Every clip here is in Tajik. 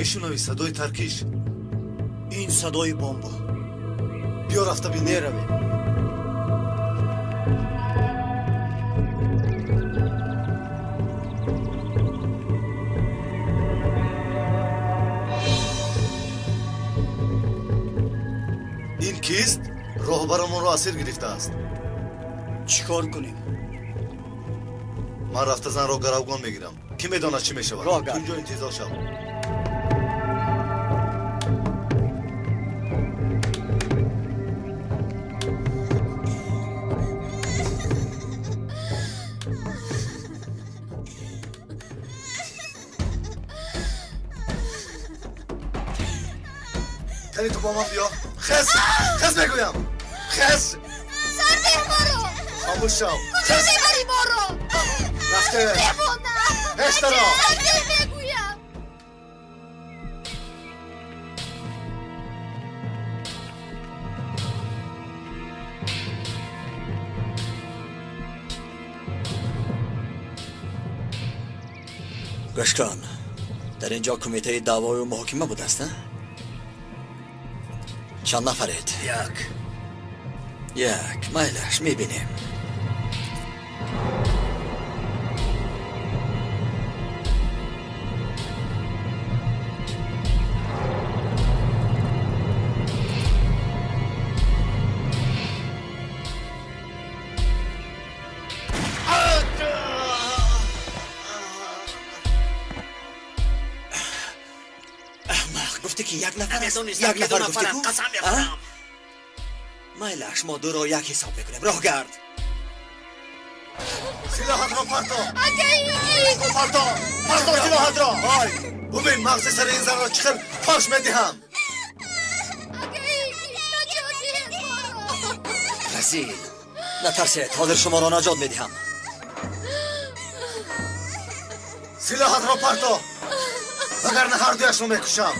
Мешунавӣ садои таркиш? Ин садои бомба. Биё рафта бинем. Меравем. Ин кист? Роҳбарамонро асир гирифтааст. Чӣ кор кунем? Ман рафта занро гаравгон мегирам. Кӣ медонад чӣ мешавад? Роҳ гард. Инҷо интизор шав. Кани ту бо ман биё. Хез, хез мегӯям. Хез. Сар деҳ маро. Хомӯш шав. Куҷо мебарӣ моро? Рафте. Девона. Пештаро. Сар деҳ мегӯям. Гӯш кун. Дар ин ҷо кумитаи даъвою муҳокима будааст, а? Чанд нафаред? Як. Як. Майлаш, мебинем. Аҳмақ, гуфтӣ ки як нафар аст? Намедонистам Як ки ду нафар гуфтӣ нафарам. ку? Қасам мехӯрам. Майлаш, мо дуро як ҳисоб мекунем. Роҳ гард. Силоҳатро парто. Акаи Йигит. Парто. Парто силоҳатро. Ҳой, бубин мағзи сари ин занро чӣ хел пош медиҳам. Акаи Йигит, наҷот диҳед моро. Разил, натарсед, ҳозир шуморо наҷот медиҳам. Силоҳатро парто, вагарна ҳардуяшро мекушам.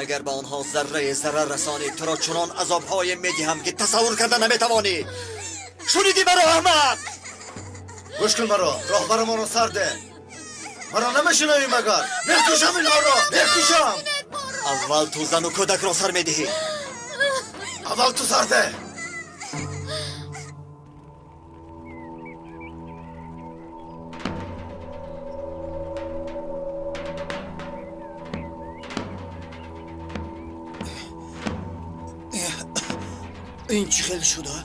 Агар ба онҳо заррае зарар расонӣ, туро чунон азобҳое медиҳам, ки тасаввур карда наметавонӣ. Шунидӣ маро, аҳмақ? Гӯш кун маро, роҳбарамонро сар де. Маро намешунавӣ магар? Мекушам инҳоро, мекушам. Аввал ту зану кӯдакро сар медиҳӣ. Аввал ту сар де. Ин чӣ хел шуда?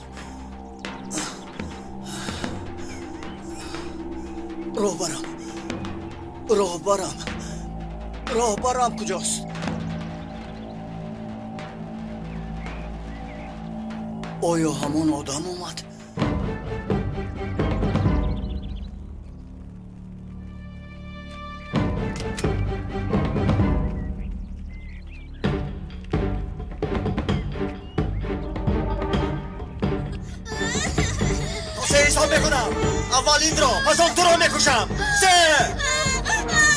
Роҳбарам, роҳбарам, роҳбарам куҷост? Оё ҳамон одам омад? То се ҳисоб мекунам. Аввал инро, пас он туро мекушам. Се.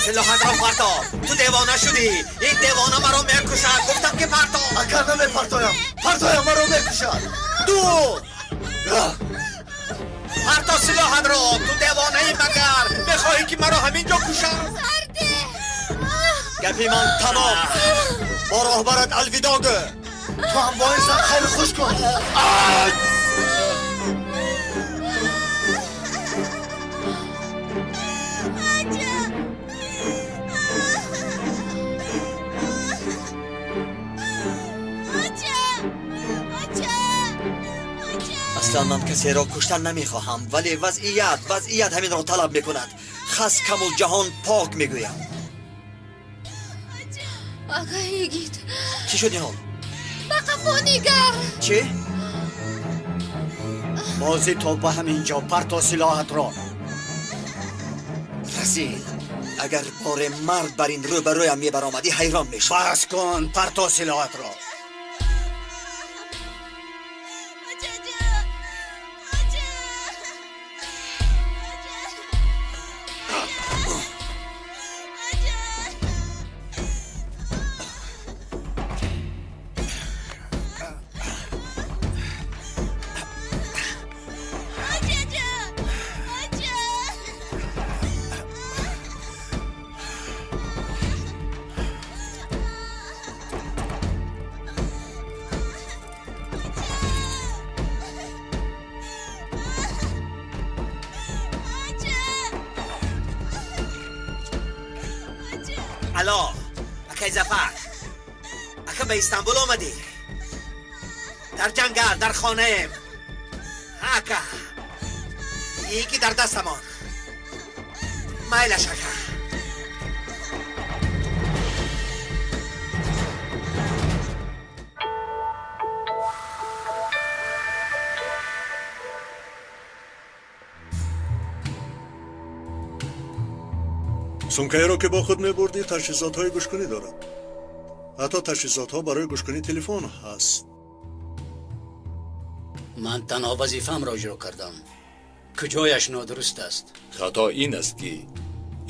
Силоҳатро парто. Ту девона шудӣ. Ин девона маро мекушад. Гуфтам ки парто. Агар намепартоям, партоям маро мекушад. Ду. Парто силоҳатро. Ту девонаӣ магар? Мехоҳӣ ки маро ҳамин ҷо кушам? Сар деҳ. Гапи ман тамом. Бо роҳбарат алвидо гӯ. Ту ҳам бо ин зан хайри хуш кун. Аслан ман касеро куштан намехоҳам, вале вазъият ҳаминро талаб мекунад. Хас каму ҷаҳон пок мегӯям. Акаи Йигит. Чӣ шуд ниҳол? Ба қафо нигар. Чӣ? Бозӣ то ба ҳамин ҷо, парто силоҳатро. Разил, агар боре мард бар ин рӯбарӯям мебаромадӣ, ҳайрон мешуд. Бас кун, парто силоҳатро. Алло, акай Зафар. Ака ба Истанбул омадӣ? Дар ҷангал, дар хонаем. Ака. Яки дар дастамон. Майлаш ака. Сумкаеро ки бо худ мебурдӣ таҷҳизотҳои гӯшкунӣ дорад. Ҳатто таҷҳизотҳо барои гӯшкунӣ телефон ҳаст. Ман танҳо вазифаамро иҷро кардам. Куҷояш нодуруст аст? Хато ин аст ки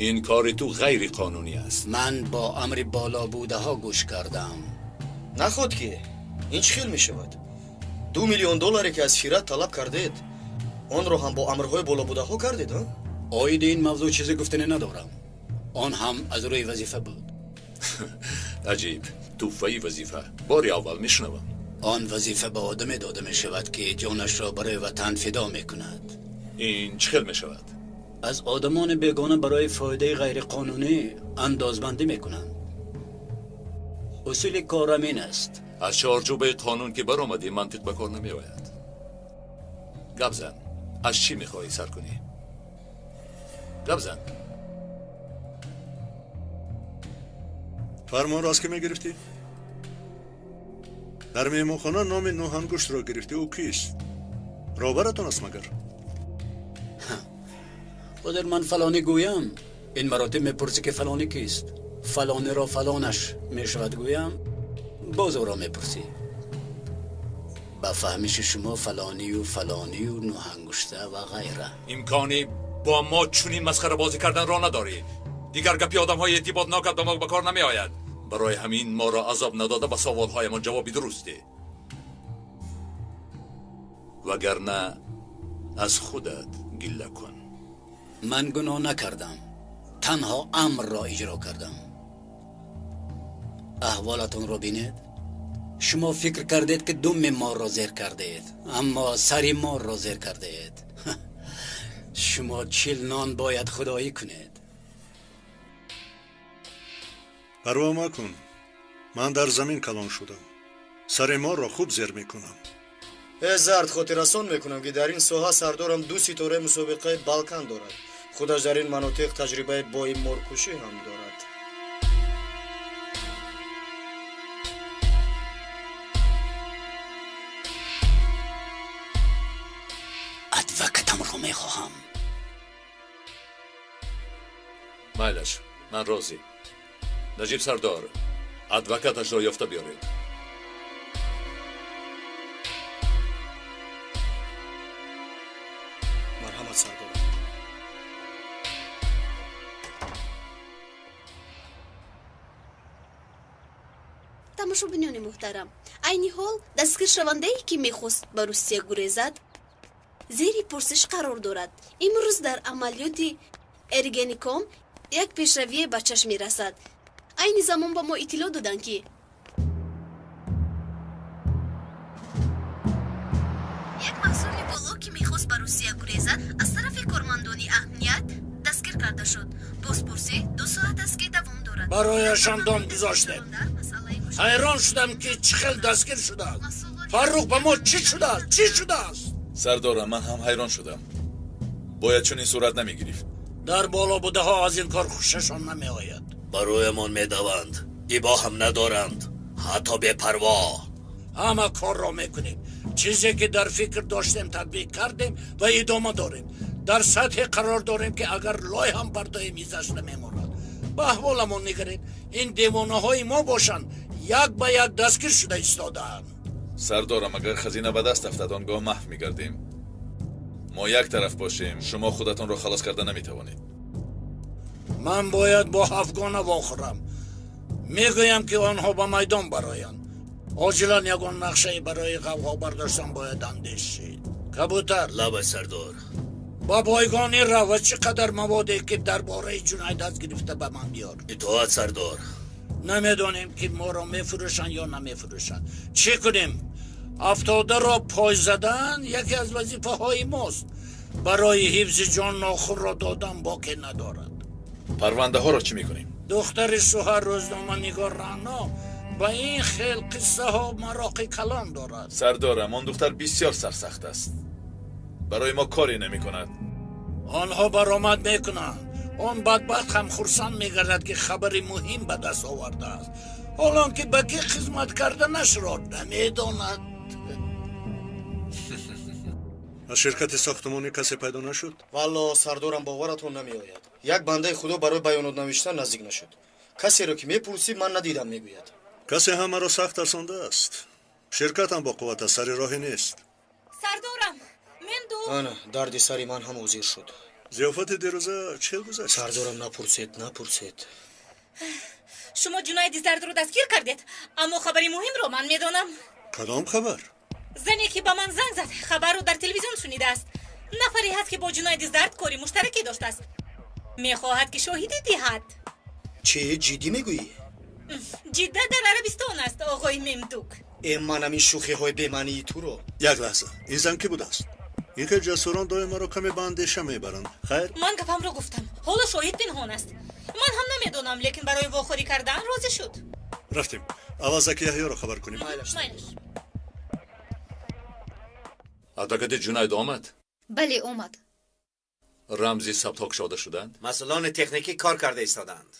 ин кори ту ғайриқонунӣ аст. Ман бо амри болобудаҳо гӯш кардам. Наход ки ин чӣ хел мешавад? 2 миллион долларе ки аз Фират талаб кардед, онро ҳам бо амрҳои болобудаҳо кардед, а? Оиди ин мавзӯъ чизе гуфтанӣ надорам. Он ҳам аз рӯи вазифа буд. Аҷиб, туҳфаи вазифа. Бори аввал мешунавам. Он вазифа ба одаме дода мешавад ки ҷонашро барои ватан фидо мекунад. Ин чӣ хел мешавад? Аз одамони бегона барои фоидаи ғайриқонунӣ андозбандӣ мекунанд. Усули корам ин аст. Аз чорчӯбаи қонун ки баромадӣ, мантиқ ба кор намеояд. Гап зан, аз чӣ мехоҳӣ сар кунӣ? Гап зан. Фармонро аз кӣ мегирифтӣ? Дар меҳмонхона номи Нӯҳангуштро гирифтӣ. Ӯ кист? Роҳбаратон аст магар? Ҳозир ман фалонӣ гӯям, ин маротиб мепурсӣ ки фалонӣ кист. Фалониро фалонаш мешавад гӯям, боз ӯро мепурсӣ. Ба фаҳмиши шумо фалонию фалонию Нӯҳангушта ва ғайра. Имкони бо мо чунин масхарабозӣ карданро надорӣ. Дигар гапи одамҳои эътибоднокат ба мо ба кор намеояд. Барои ҳамин моро азоб надода ба саволҳоямон ҷавоби дуруст деҳ. Вагарна аз худат гилла кун. Ман гуноҳ накардам, танҳо амрро иҷро кардам. Аҳволатонро бинед. Шумо фикр кардед ки думи морро зер кардед, аммо сари морро зер кардед. Шумо 40 нон бояд худоӣ кунед. Парво макун, ман дар замин калон шудам. Сари морро хуб зер мекунам. Э зард, хотиррасон мекунам ки дар ин соҳа сардорам 2 ситораи мусобиқаи Балкан дорад. Худаш дар ин манотиқ таҷрибаи бои моркушӣ ҳам дорад. Адвокатамро мехоҳам. Майлаш, ман розӣ. Наҷиб сардор, адвокаташро ёфта биёред. Марҳамат сардор. Тамошобинони муҳтарам, айни ҳол дастгиршавандае ки мехост ба Русия гурезад, зери пурсиш қарор дорад. Имрӯз дар амалиёти Эргеникон як пешравие ба чашм мерасад. Айни замон ба мо иттилоъ доданд ки як маҳсули боло ки мехост ба Русия гурезад, аз тарафи кормандони амният дастгир карда шуд. Бозпурсӣ 2 соат аст ки давом дорад. Барояшон дом гузоштем. Ҳайрон шудам ки чӣ хел дастгир шудааст. Фаррух, ба мо чӣ шудааст? Чӣ шудааст? Сардорам, ман ҳам ҳайрон шудам. Бояд чунин сурат намегирифт. Дар болобудаҳо аз ин кор хушашон намеояд. Бароямон медаванд, ибо ҳам надоранд, ҳатто бепарво. Ҳама корро мекунем. Чизе ки дар фикр доштем татбиқ кардем ва идома дорем. Дар сатҳе қарор дорем ки агар лой ҳам бардоем изаш намемонад. Ба аҳволамон нигаред. Ин девонаҳои мо бошанд, як ба як дастгир шуда истодаанд. Сардорам, агар хазина ба даст афтад, он гоҳ маҳв мегардем. Мо як тараф бошем, шумо худатонро халос карда наметавонед. Ман бояд бо ҳафгона вохӯрам. Мегӯям ки онҳо ба майдон бароянд. Оҷилан ягон нақшае барои ғавғо бардоштан бояд андешид. Кабутар. Лабай сардор. Ба бойгонӣ рав ва чӣ қадар маводе ки дар бораи ҷиноят даст гирифта ба ман биёр. Итоат сардор. Намедонем ки моро мефурӯшанд ё намефурӯшанд. Чӣ кунем? Афтодаро пой задан яке аз вазифаҳои мост. Барои ҳифзи ҷон нохунро додан боке надорад. Парвандаҳоро чӣ мекунем? Духтари суҳар рӯзноманигор Рано ба ин хел қиссаҳо мароқи калон дорад. Сардорам, он духтар бисёр сарсахт аст. Барои мо коре намекунад. Онҳо баромад мекунанд. Он бадбахт ҳам хурсанд мегардад, ки хабари муҳим ба даст овардааст. Ҳолон ки ба кӣ хизмат карданашро намедонад. Аз ширкати сохтмонӣ касе пайдо нашуд? Валло, сардорам, боваратон намеояд. Як бандаи худо барои баёнот навиштан наздик нашуд. Касеро ки мепурсид, ман надидам, мегӯяд. Касе ҳамаро сахт тарсондааст. Ширкатам бо қувват аст, сари роҳе нест. Сардорам, мен ду. Ана, дарди сари ман ҳам ҳозир шуд. Зиёфати дирӯза чӣ гузашт? Сардорам, напурсед, напурсед. Шумо Ҷунайди Зардро дастгир кардед, аммо хабари муҳимро ман медонам. Кадом хабар? Зане ки ба ман занг зад, хабарро дар телевизион шунидааст. Нафаре ҳаст, ки бо Ҷунайди Зард кори муштаракӣ доштааст. Мехоҳад, ки шоҳидӣ диҳад. Чӣ, ҷиддӣ мегӯӣ? Ҷидда дар Арабистон аст, оғои Мемдук. Э, ман ҳамин шӯхиҳои бемаънии туро. Як лаҳза, ин зан кӣ будааст? Ин хел ҷасурон доим маро каме ба андеша мебаранд. Хайр? Ман гапамро гуфтам. Ҳоло шоҳид пинҳон аст. Ман ҳам намедонам, лекин барои вохӯрӣ кардан розӣ шуд. Рафтем. Аввал Заки Яҳёро хабар кунем. Майлаш. Адвокати Ҷунайд омад? Бале, омад. Рамзи сабтҳо кушода шуданд? Масъулони техникӣ кор карда истоданд.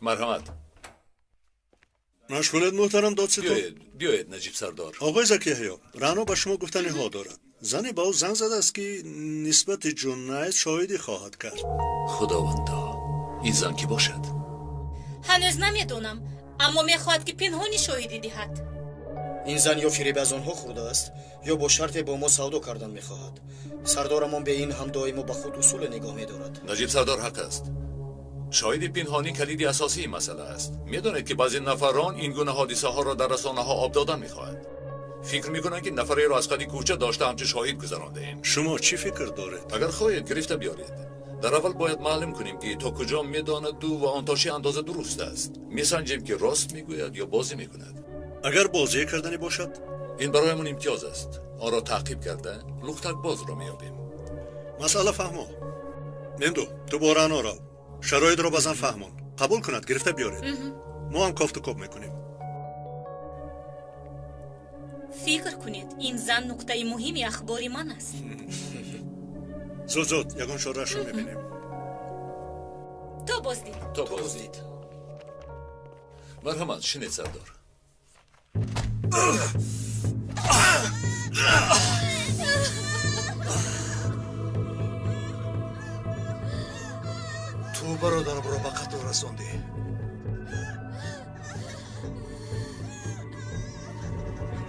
Марҳамат. Машғулед, муҳтарам додситон? Биёед, биёед, Наҷиб сардор. Оғои Заки Яҳё, Рано ба шумо гуфтаниҳо дорад. Зане ба ӯ занг задааст, ки нисбати Ҷунайд шоҳидӣ хоҳад кард. Худовандо, ин зан кӣ бошад? Ҳанӯз намедонам, аммо мехоҳад, ки пинҳонӣ шоҳидӣ диҳад. Ин зан ё фиреб аз онҳо хӯрдааст, ё бо шарте бо мо савдо кардан мехоҳад. Сардорамон бе ин ҳам доимо ба худ усуле нигоҳ медорад. Наҷиб сардор ҳақ аст. Шоҳиди пинҳонӣ калиди асосии масъала аст. Медонед, ки баъзе нафарон ин гуна ҳодисаҳоро дар расонаҳо об додан мехоҳанд. Фикр мекунанд, ки нафареро аз қади кӯча дошта ҳамчун шоҳид гузарондаем. Шумо чӣ фикр доред? Агар хоҳед, гирифта биёред. Дар аввал бояд маълум кунем, ки то куҷо медонаду ва он то чӣ андоза дуруст аст. Месанҷем, ки рост мегӯяд ё бозӣ мекунад. Агар бозӣ карданӣ бошад? Ин бароямон имтиёз аст. Онро таъқиб карда лухтак бозро меёбем. Масъала фаҳмо. Мемду, ту бо Рано рав. Шароитро ба зан фаҳмон. Қабул кунад, гирифта биёред. Мо ҳам кофту коб мекунем. Фикр кунед, ин зан нуқтаи муҳими ахбори ман аст. Зуд, зуд, ягон чораашро мебинем. То боздид. То боздид. Марҳамат, шинед, сардор. Ту бародарамро ба қатл расондӣ.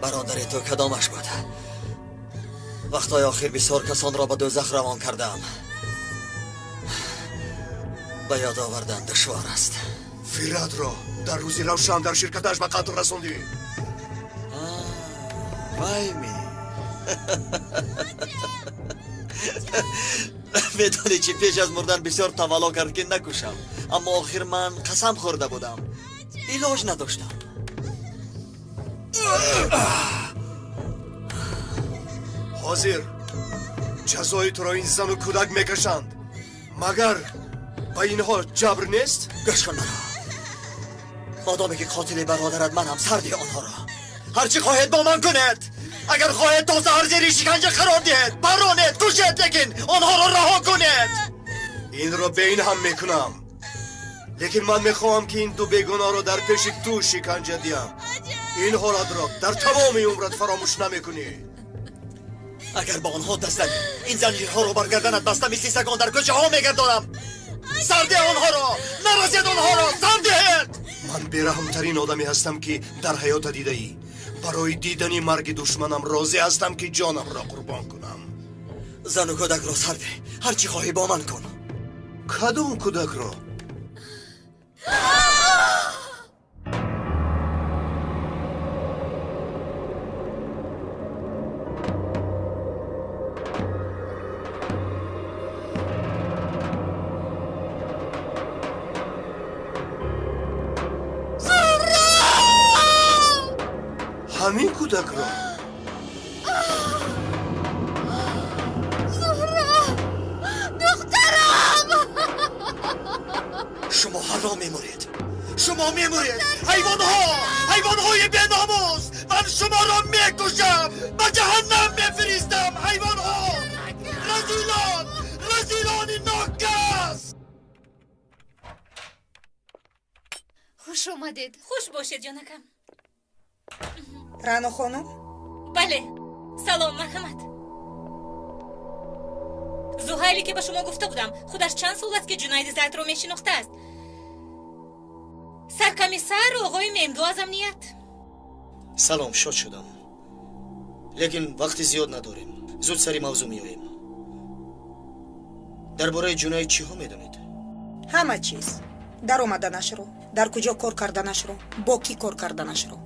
Бародари ту кадомаш буд? Вақтҳои охир бисёр касонро ба дӯзах равон кардаам. Ба ёд овардан душвор аст. Фиратро дар рӯзи равшан дар ширкаташ ба қатл расондӣ. Вай ми. Медонӣ чӣ, пеш аз мурдан бисёр тавалло кард, ки накушам, аммо охир ман қасам хӯрда будам, илоҷ надоштам. Ҳозир ҷазои туро ин зану кӯдак мекашанд. Магар ба инҳо ҷабр нест? Гӯш кун маро. Модоме ки қотили бародарат манам, сар диҳ онҳоро. Ҳарчи хоҳед бо ман кунед. Агар хоҳед то саҳар зери шиканҷа қарор диҳед, парронед, кушед, лекин онҳоро раҳо кунед. Инро бе ин ҳам мекунам. Лекин ман мехоҳам, ки ин ду бегуноҳро дар пеши ту шиканҷа диҳам. Ин ҳолатро дар тамоми умрат фаромӯш намекунӣ. Агар ба онҳо даст занӣ, ин занҷирҳоро бар гарданат баста мисли сагон дар кӯчаҳо мегардонам. Сар деҳ онҳоро, нарасед онҳоро, сар диҳед. Ман бераҳмтарин одаме ҳастам, ки дар ҳаёта дидаӣ. Барои дидани марги душманам розӣ ҳастам, ки ҷонамро қурбон кунам. Зану кӯдакро сар деҳ, ҳар чӣ хоҳӣ бо ман кун. Кадом кӯдакро? Ҳамин кӯдакро? Зуҳро, духтарам! Шумо ҳаром мемуред. Шумо мемуред. Ҳайвонҳо, ҳайвонҳои беномус. Ман шуморо мекушам, ба ҷаҳаннам мефиристам. Ҳайвонҳо, разилон, разилони нокас. Хуш омадед. Хуш бошед, ҷонакам. Рано хонум? Бале. Салом, марҳамат. Зуҳайле ки ба шумо гуфта будам, худаш чанд сол аст ки Ҷунайди Зардро мешинохтааст. Саркомиссар оғои Мемду аз амният. Салом, шод шудам. Лекин вақти зиёд надорем. Зуд сари мавзӯъ меоем. Дар бораи Ҷунайд чиҳо медонед? Ҳама чиз. Даромаданашро, дар куҷо кор карданашро, бо кӣ кор карданашро,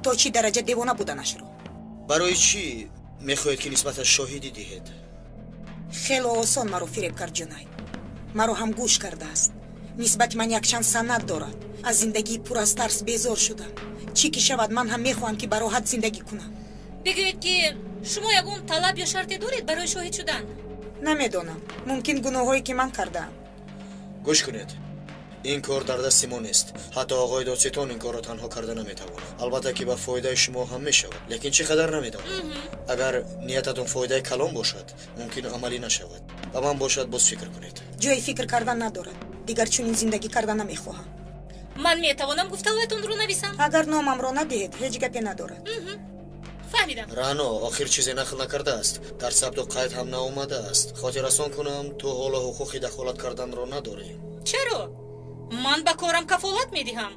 то чӣ дараҷа девона буданашро. Барои чӣ мехоҳед ки нисбаташ шоҳидӣ диҳед? Хело осон маро фиреб кард Ҷунайд. Маро ҳам гӯш кардааст. Нисбати ман якчанд санад дорад. Аз зиндагии пур аз тарс безор шудам. Чӣ ки шавад, ман ҳам мехоҳам ки бароҳат зиндагӣ кунам. Бигӯед ки шумо ягон талаб ё шарте доред барои шоҳид шудан? Намедонам. Мумкин гуноҳҳое ки ман кардаам. Гӯш кунед. Ин кор дар дасти мо нест. Ҳатто оғои додситон ин корро танҳо карда наметавонад. Албатта ки ба фоидаи шумо ҳам мешавад, лекин чӣ қадар намедонам. Агар ниятатон фоидаи калон бошад, мумкин амалӣ нашавад. Ба ман бошад, боз фикр кунед. Ҷои фикр кардан надорад. Дигар чунин зиндагӣ карда намехоҳам. Ман метавонам гуфтаҳоятонро нависам? Агар номамро надиҳед, ҳеҷ гапе надорад. Фаҳмидам. Рано охир чизе нақл накардааст. Дар сабту қайд ҳам наомадааст. Хотиррасон кунам, ту ҳоло ҳуқуқи дахолат карданро надорӣ. Чаро? Ман ба корам кафолат медиҳам.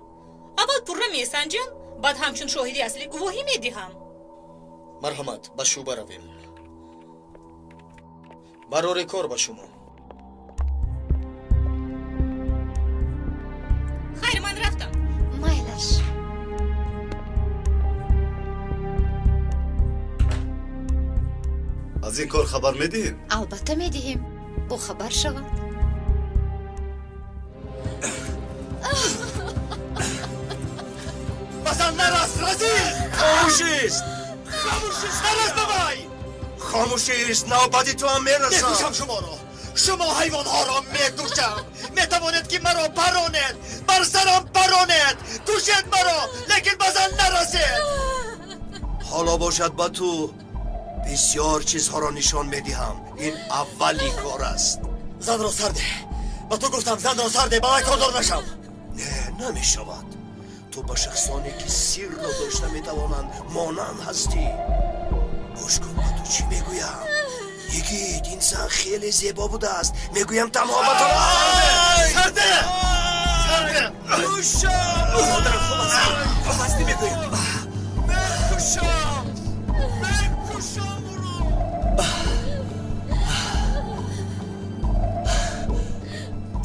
Аввал пурра месанҷам, баъд ҳамчун шоҳиди аслӣ гувоҳӣ медиҳам. Марҳамат, ба шӯъба равем. Барори кор ба шумо. Хайр, ман рафтам. Майлаш. Аз ин кор хабар медиҳем? Албатта медиҳем. Бохабар шаванд. Базан нарас, разил! Хомӯшист! Хомӯшист, нарас ба вай! Хомӯшист, навбати ту ҳам мерасад. Мекушам шуморо. Шумо ҳайвонҳоро мекушам. Метавонед ки маро баронед, бар сарам баронед, кушед маро, лекин ба зан нарасед. Ҳоло бошад ба ту бисёр чизҳоро нишон медиҳам. Ин аввали кор аст. Занро сарде. Ба ту гуфтам занро сарде, ба вай кордор нашав. Не, намешавад. Ту ба шахсоне ки сирро дошта метавонанд монанд ҳастӣ. Гӯш кун, ба ту чӣ мегӯям. Йигит, ин зан хеле зебо будааст. Мегӯям танҳо ба ту. Сарде! Сарде! Кушам! Модарам, хуб аст. Хуб ҳастӣ мегӯям. Мекушам! Мекушам ӯро!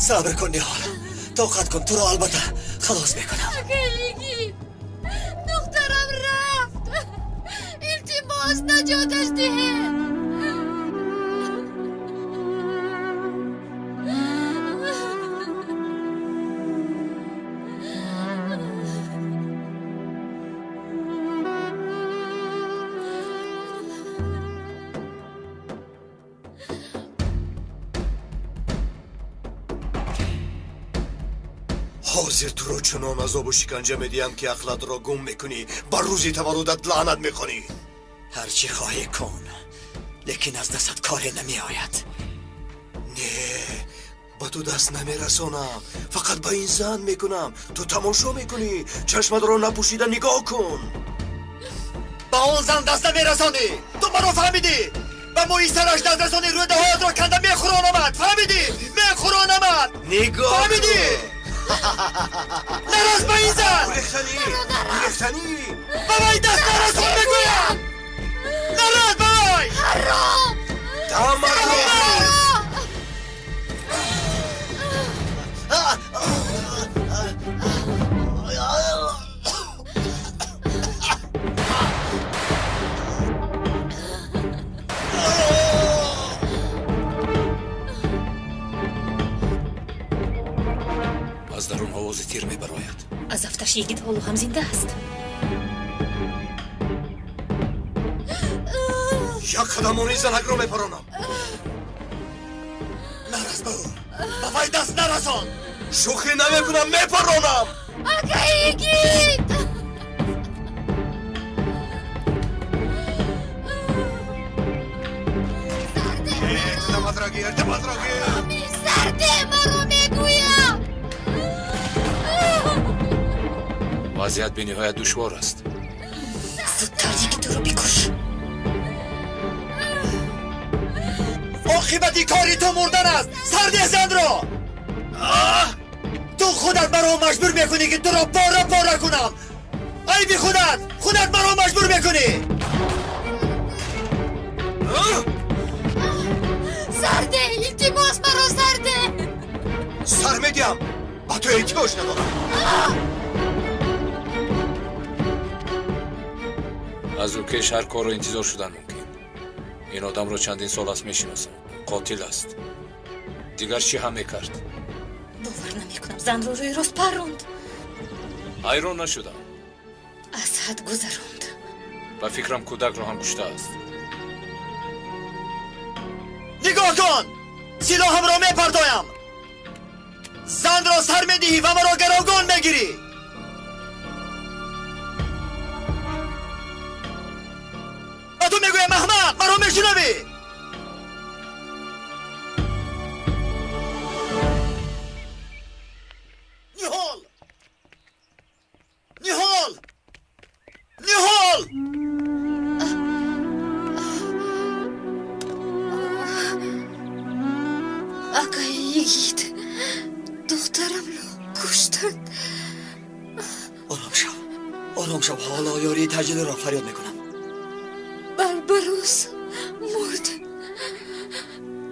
Сабр кун, Ниҳол. Тоқат кун, туро албатта халос мекунам. Акай йигит, духтарам рафт. Илтимос, наҷоташ диҳед. Ҳозир туро чунон азобу шиканҷа медиҳам ки ақлатро гум мекунӣ, ба рӯзи таваллудат лаънат мехонӣ. Ҳар чӣ хоҳӣ кун, лекин аз дастат коре намеояд. Не, ба ту даст намерасонам, фақат ба ин зан мекунам. Ту тамошо мекунӣ, чашматро напӯшида нигоҳ кун. Ба он зан даст намерасонӣ. Ту маро фаҳмидӣ? Ба мӯи сараш даст расонӣ, рӯдаҳоятро канда мехӯронамад. Фаҳмидӣ? Мехӯронамад. Нигоҳ фаҳмидӣ? Нарас ба ин зан! Гурехтанӣ! Гурехтанӣ! Ба вай даст нарасон мегӯям! Нарас ба вай! Ҳаром! Тамарро! Аз дарун овози тир мебарояд. Аз афташ йигит ҳоло ҳам зинда аст. Як қадамони занакро мепаронам. Нарас ба ӯ! Ба вай даст нарасон! Шӯхӣ намекунам, мепаронам. Ака Йигит! Сарде маро мегӯям. Вазъият бениҳоят душвор аст. Зудтар Йигитро бикуш. Оқибати кори ту мурдан аст. Сарде занро. Ту худат маро маҷбур мекунӣ, ки туро пора пора кунам. Айби худат, худат маро маҷбур мекунӣ. Сарде, илтимос, маро сарде. Сар медиҳам, ба ту эҳтиёҷ надорам. Аз ӯ кеш ҳар корро интизор шудан мумкин. Ин одамро чандин сол аст мешиносам. Қотил аст. Дигар чӣ ҳам мекард? Бовар намекунам, занро рӯи рост парронд. Ҳайрон нашудам. Аз ҳад гузаронд. Ба фикрам кӯдакро ҳам куштааст. Нигоҳ кун! Силоҳамро мепартоям. Занро сар медиҳӣ ва маро гаровгон мегирӣ. Ба ту мегӯям, аҳмақ, маро мешунавӣ? Ниҳол! Ниҳол! Ниҳол! Ака Йигит, духтарамро куштанд. Ором шав, ором шав. Ҳоло ёрии таъҷилиро фарёд мекунам. Барбарос мурд.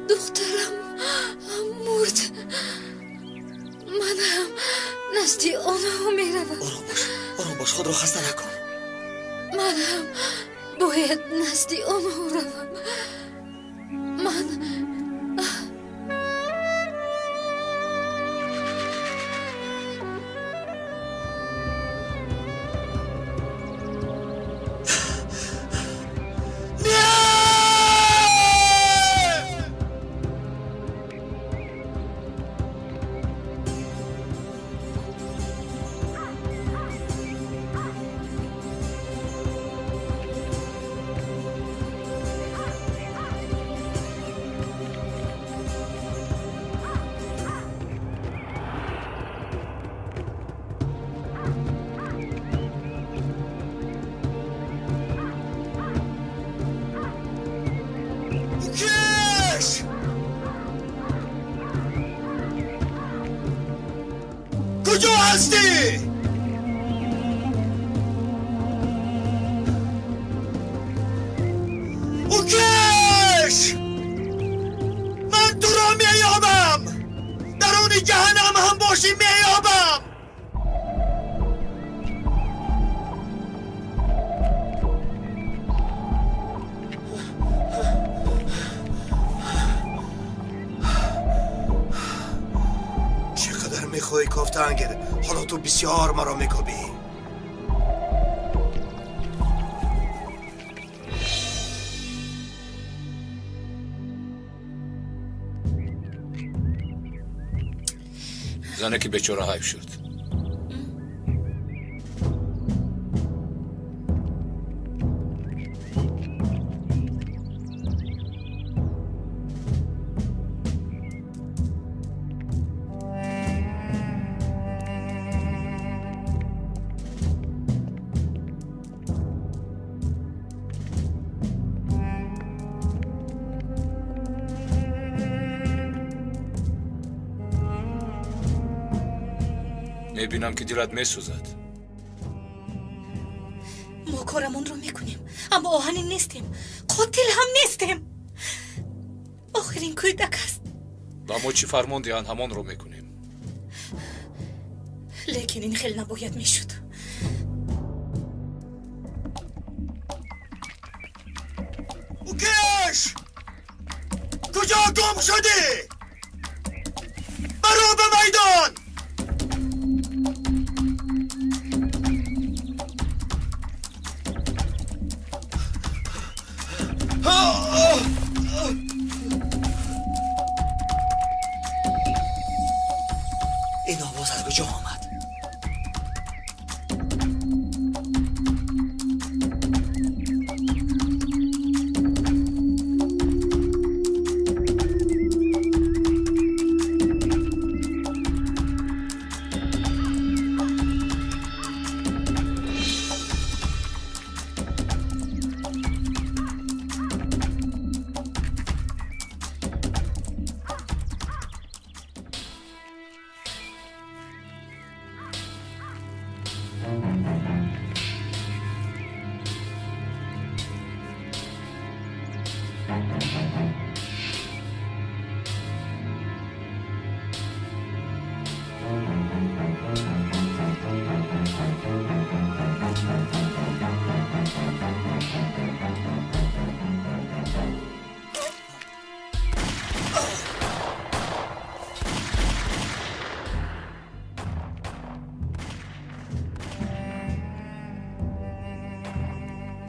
Духтарам мурд. Ман ҳам назди онҳо меравам. Ором бош, ором бош, худро хаста накун. Ман ҳам бояд назди онҳо равам. Ман کجا هستی؟ اوکش! من تو را مییابم! درون جهنم هم باشی مییابم! میخوای کافتنگر، حالا تو بسیار مرا میکوبی. زنه که بیچاره حیف شد. میبینم که دلت میسوزد. ما کارمون رو میکنیم، اما آهنی نیستیم، قاتل هم نیستیم. آخرین کودک است. و ما چی فرمان دهند همان رو میکنیم. لیکن این خیلی نباید میشد. اوکش! کجا گم شدی؟ برو به میدان!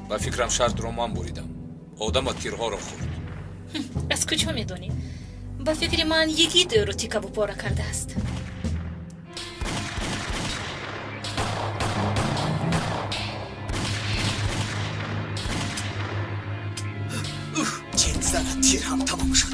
Ба фикрам шартро ман буридам. Одама тирҳоро хӯрд. Аз куҷо медонӣ? Ба фикри ман Йигит ӯро тикаву пора кардааст. Чин занад, тир ҳам тамом шуд.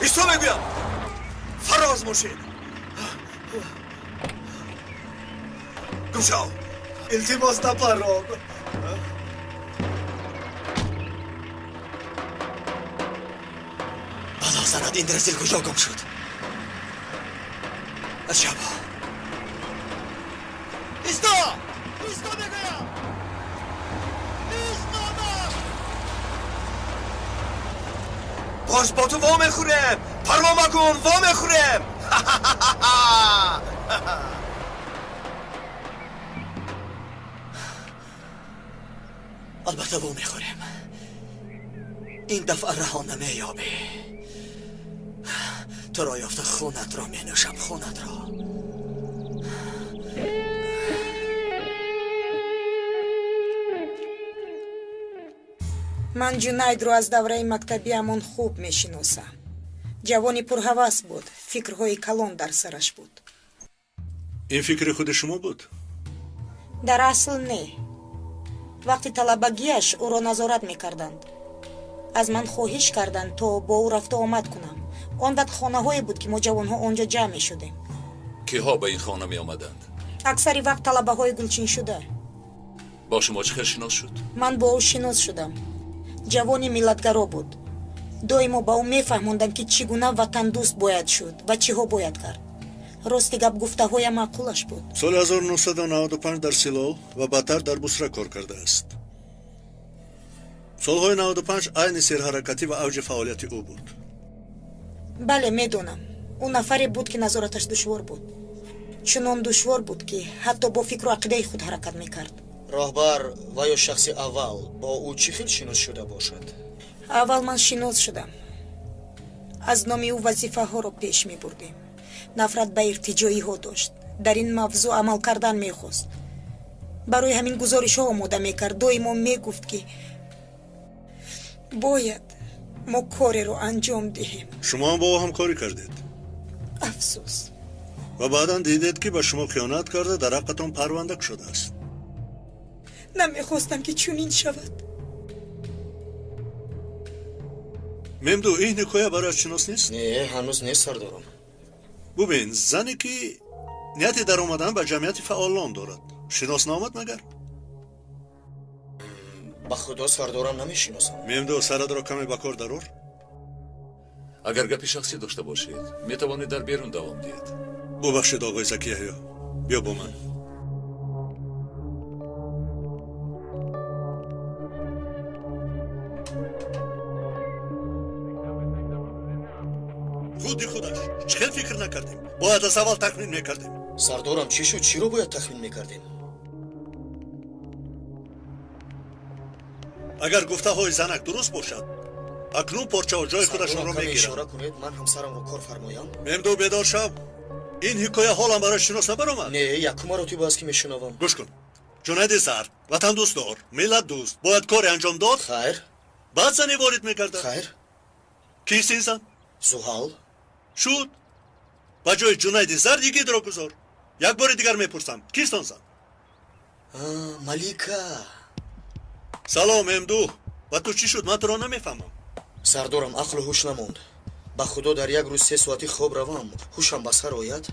Исто мегӯям, фароз мошин. Гумшав, илтимос напарон. Бало занад, ин разил куҷо гум шуд? Аҷабо. Исто! Исто мегӯям! Истодам! Боз бо ту во мехӯрем! Парво макун, во мехӯрем! Албатта во мехӯрем. Ин дафъа раҳо намеёбӣ. Туро ёфта хунатро менӯшам, хунатро. Ман Ҷунайдро аз давраи мактабиамон хуб мешиносам. Ҷавони пурҳавас буд, фикрҳои калон дар сараш буд. Ин фикри худи шумо буд? Дар асл не. Вақти талабагиаш ӯро назорат мекарданд. Аз ман хоҳиш карданд, то бо ӯ рафту омад кунам. Он вақт хонаҳое буд, ки мо ҷавонҳо он ҷо ҷамъ мешудем. Киҳо ба ин хона меомаданд? Аксари вақт талабаҳои гулчиншуда. Бо шумо чӣ хел шинос шуд? Ман бо ӯ шинос шудам. Ҷавони миллатгаро буд. Доимо ба ӯ мефаҳмондам, ки чӣ гуна ватандӯст бояд шуд ва чиҳо бояд кард. Рости гап, гуфтаҳоям маъқулаш буд. Соли 1995 дар Силол ва баъдтар дар Бусра кор кардааст. Солҳои 95 айни серҳаракатӣ ва авҷи фаъолияти ӯ буд. Бале, медонам. Ӯ нафаре буд, ки назораташ душвор буд. Чунон душвор буд, ки ҳатто бо фикру ақидаи худ ҳаракат мекард. Роҳбар ва ё шахси аввал бо ӯ чӣ хел шинос шуда бошад? Аввал ман шинос шудам. Аз номи ӯ вазифаҳоро пеш мебурдем. Нафрат ба иртиҷоиҳо дошт. Дар ин мавзӯъ амал кардан мехост. Барои ҳамин гузоришҳо омода мекард. Доимо мегуфт, ки бояд мо кореро анҷом диҳем. Шумо ҳам бо ӯ ҳамкорӣ кардед? Афсӯс. Ва баъдан дидед, ки ба шумо хиёнат карда, дар ҳаққатон парванда кушодааст. Намехостам, ки чунин шавад. Мемду, ин ҳикоя барояш шинос нест? Не, ҳанӯз нест, сардорам. Бубин, зане ки нияти даромадан ба ҷамъияти фаъолон дорад, шинос наомад магар? Ба худо, сардорам, намешиносам. Мемду, сарадро каме ба кор дарор. Агар гапи шахсӣ дошта бошед, метавонед дар берун давом диҳед. Бубахшед, оғои Закияҳё, биё бо ман. Худи худаш чӣ хел фикр накардем? Бояд аз аввал тахмин мекардем. Сардорам, чӣ шуд? Чиро бояд тахмин мекардем? Агар гуфтаҳои занак дуруст бошад, акнун порчаҳо ҷои худашонро мегиранд. Ишора кунед, ман ҳамсарамро кор фармоям. Мемду, бедор шав. Ин ҳикоя ҳолам барои шинос набаромад? Не, якум маротиба аст, ки мешунавам. Гӯш кун, Ҷунайди Зард ватандӯстдор, миллатдӯст, бояд коре анҷом дод. Хайр. Баъд зане ворид мекардад. Хайр. Кист ин зан? Зуҳал. Шуд. Ба ҷои Ҷунайди Зард Йигитро гузор. Як бори дигар мепурсам, кист он зан? Малика. Салом, М2. Ба ту чӣ шуд? Ман туро намефаҳмам. Сардорам, ақлу ҳуш намонд. Ба худо дар як рӯз 3 соати хоб равам, ҳушам ба сар ояд.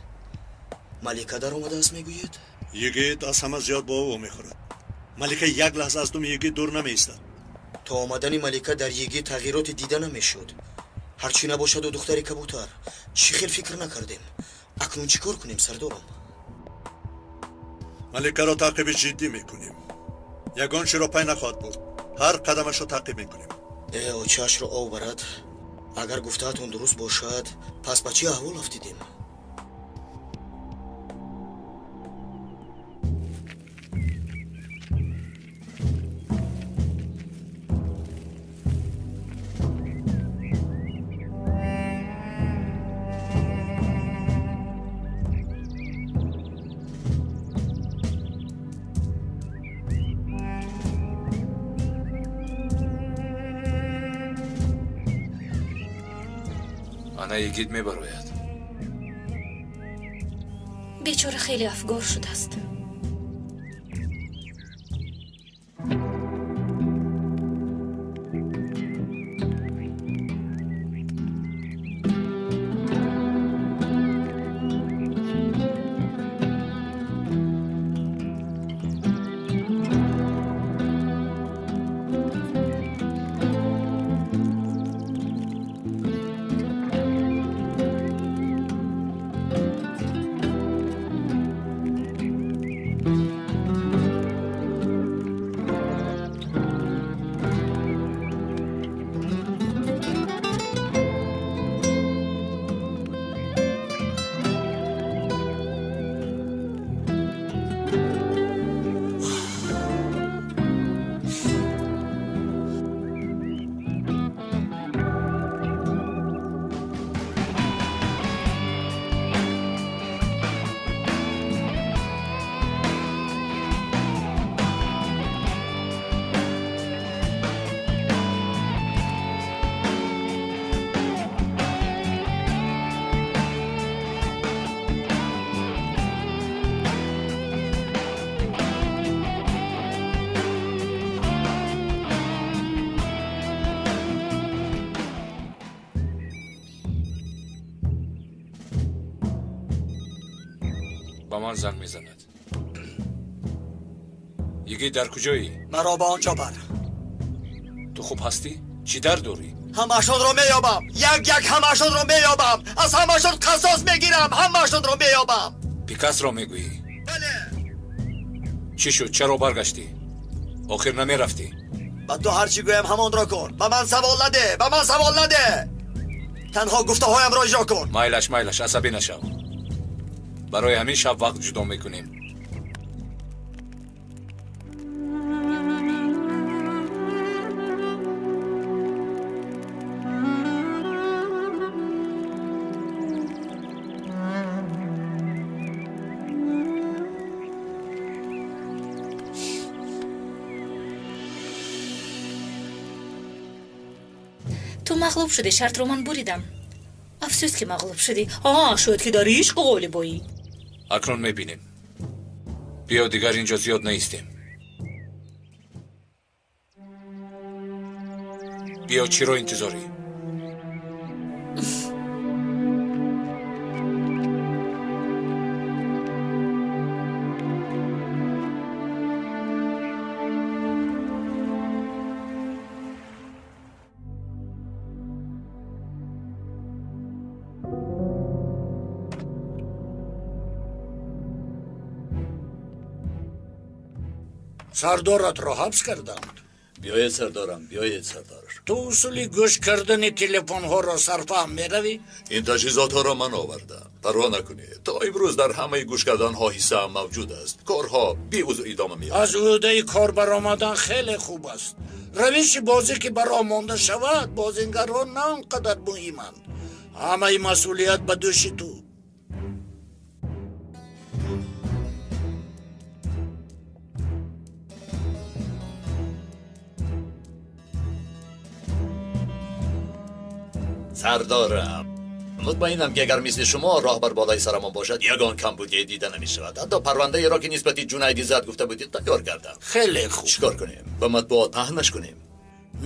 Малика даромадааст, мегӯед? Йигит аз ҳама зиёд бо ӯ мехӯрад. Малика як лаҳза аз думи йигит дур намеистад. То омадани Малика дар йигит тағйироте дида намешуд. Ҳарчӣ набошаду духтари кабутар. Чӣ хел фикр накардем? Акнун чӣ кор кунем, сардорам? Маликаро таъқиби ҷиддӣ мекунем. Ягон чиро пай нахоҳад бурд. Ҳар қадамашро таъқиб мекунем. Очаашро ов барад. Агар гуфтаатон дуруст бошад, пас ба чӣ аҳвол афтидем? Ана йигит мебарояд. Бечора хеле афгор шудааст. Ба ман занг мезанад. Йигит, дар куҷоӣ? Маро ба он ҷо бар. Ту хуб ҳастӣ? Чӣ дард дорӣ? Ҳамаашонро меёбам. Як як ҳамаашонро меёбам. Аз ҳамаашон қасос мегирам. Ҳамаашонро меёбам. Пикасро мегӯӣ? Бале. Чӣ шуд? Чаро баргаштӣ? Охир намерафтӣ? Ба ту ҳар чӣ гӯям ҳамонро кун. Ба ман савол наде. Ба ман савол наде. Танҳо гуфтаҳоямро иҷро кун. Майлаш, майлаш, асабӣ нашав. Барои ҳамин шаб вақт ҷудо мекунем. Ту мағлуб шудӣ, шартро ман буридам. Афсӯс ки мағлуб шудӣ. Шояд ки дар ишқ ғолиб оӣ. Акнун мебинем. Биё, дигар инҷо зиёд наистем. Биё, чиро интизорӣ? Сардоратро ҳабс карданд. Биёед, сардорам, биёед, сардор. Ту усули гӯш кардани телефонҳоро сарфаҳм меравӣ? Ин таҷҳизотҳоро ман овардам. Парво накунед. То имрӯз дар ҳамаи гӯш карданҳо ҳиссаам мавҷуд аст. Корҳо беузр идома меёбад. Аз ӯҳдаи кор баромадан хеле хуб аст. Равиши бозӣ ки ба роҳ монда шавад, бозингарҳо на он қадар муҳиманд. Ҳамаи масъулият ба дӯши ту. Сардорам, Мутмаинам ки агар мисли шумо роҳбар болои сарамон бошад, ягон камбудие дида намешавад. Ҳатто парвандаеро ки нисбати Ҷунайди зад гуфта будед тайёр кардам. Хеле хуб. Чикор кунем? Ба матбуот паҳнаш кунем?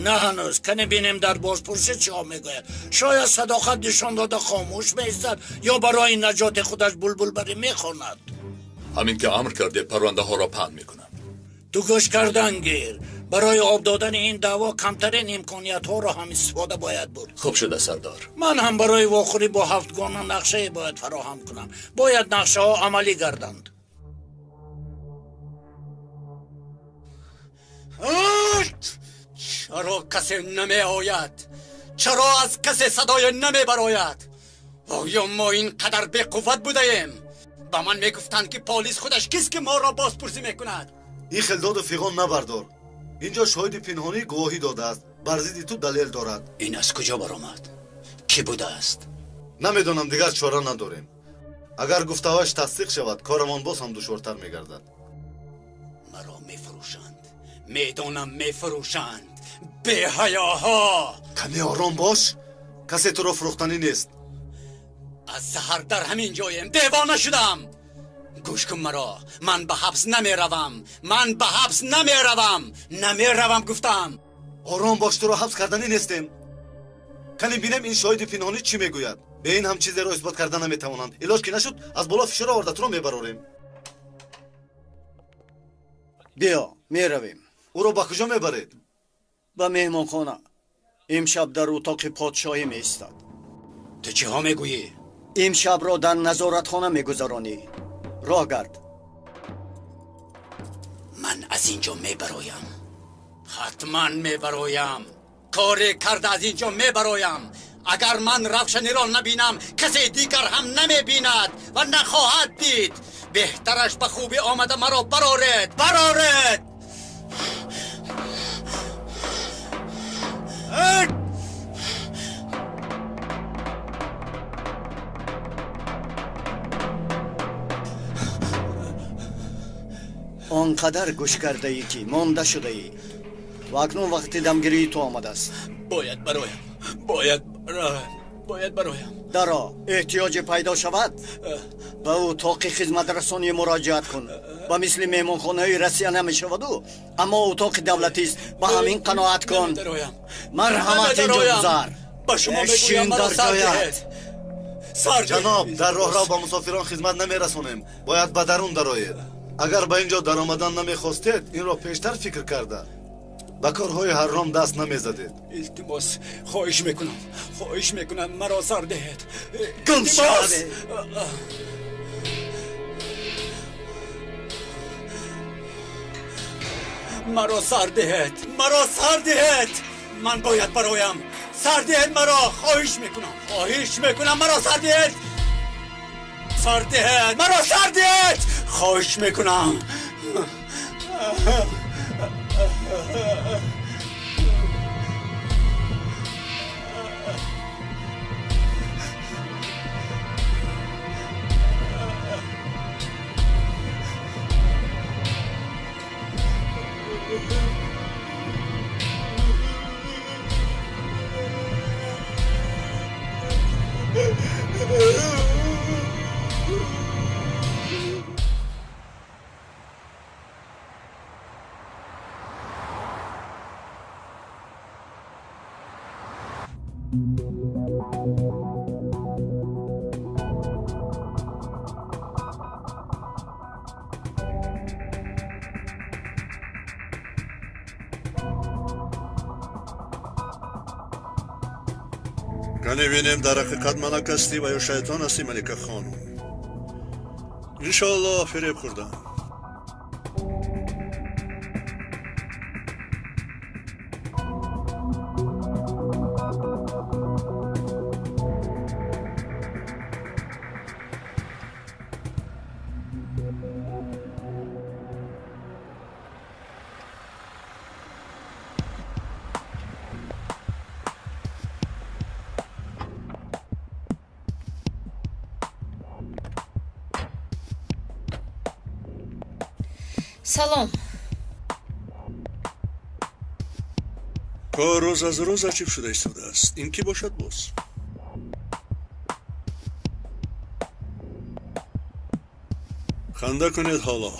На ҳанӯз. Кане бинем дар бозпурсӣ чиҳо мегӯяд. Шояд садоқат нишон дода хомӯш меистад ё барои наҷоти худаш булбулбарӣ мехонад. Ҳамин ки амр кардед, парвандаҳоро паҳн мекунам. Ту гӯш кардан гир. Барои об додани ин даъво камтарин имкониятҳоро ҳам истифода бояд бурд. Хуб шуда, сардор. Ман ҳам барои вохӯрӣ бо ҳафтгона нақшае бояд фароҳам кунам. Бояд нақшаҳо амалӣ гарданд. Чаро касе намеояд? Чаро аз касе садое намебарояд? Оё мо ин қадар беқувват будаем? Ба ман мегуфтанд, ки полис худаш кист, ки моро бозпурсӣ мекунад. Ин хел доду фиғон набардор. Инҷо шоҳиди пинҳонӣ гувоҳӣ додааст, бар зидди ту далел дорад. Ин аз куҷо баромад? Кӣ будааст? Намедонам, дигар чора надорем. Агар гуфтаҳояш тасдиқ шавад, корамон боз ҳам душвортар мегардад. Маро мефурӯшанд, медонам, мефурӯшанд. Беҳаёҳо! Каме ором бош, касе туро фурӯхтанӣ нест. Аз саҳар дар ҳамин ҷоем, девона шудам. Гӯш кун маро, ман ба ҳабс намеравам, ман ба ҳабс намеравам, намеравам гуфтам. Ором бош, туро ҳабс карданӣ нестем. Кани бинем ин шоҳиди пинҳонӣ чӣ мегӯяд. Бе ин ҳам чизеро исбот карда наметавонанд. Илоҷ ки нашуд, аз боло фишор оварда туро мебарорем. Биё, меравем. Ӯро ба куҷо мебаред? Ба меҳмонхона. Имшаб дар утоқи подшоҳӣ меистад. Ту чиҳо мегӯӣ? Имшабро дар назоратхона мегузаронӣ. Роҳ гард. Ман аз ин ҷо мебароям. Ҳатман мебароям. Коре карда аз ин ҷо мебароям. Агар ман Равшаниро набинам, касе дигар ҳам намебинад ва нахоҳад дид. Беҳтараш ба хубӣ омада маро бароред, бароред. Он қадар гӯш кардаӣ, ки монда шудаӣ ва акнун вақти дамгирии ту омадааст. Бояд бароям, бояд бароям, бояд бароям. Даро, эҳтиёҷе пайдо шавад, ба утоқи хизматрасонӣ муроҷиат кун. Ба мисли меҳмонхонаи Россия намешаваду, аммо утоқи давлатист. Ба ҳамин қаноат кун. Марҳамат, инҷо гузар. Ба шумо мегӯям, маро сар диҳед. Ҷаноб, дар роҳрав ба мусофирон хизмат намерасонем. Бояд ба дарун дароед. Агар ба ин ҷо даромадан намехостед, инро пештар фикр карда ба корҳои ҳарром даст намезадед. Илтимос, хоҳиш мекунам, хоҳиш мекунам, маро сар диҳед. Гум шавед. Маро сар диҳед, маро сар диҳед. Ман бояд бароям. Сар диҳед маро, хоҳиш мекунам, хоҳиш мекунам, маро сар диҳед. Сар диҳед, маро сар диҳед. Хоҳиш мекунам. Кане бинем, дар ҳақиқат малак ҳастӣ ва ё шайтон ҳастӣ, Малика хонум. Иншоаллоҳ фиреб хӯрдам. Салом. Кор рӯз аз рӯз аҷиб шуда истодааст. Ин кӣ бошад боз? Ханда кунед ҳоло.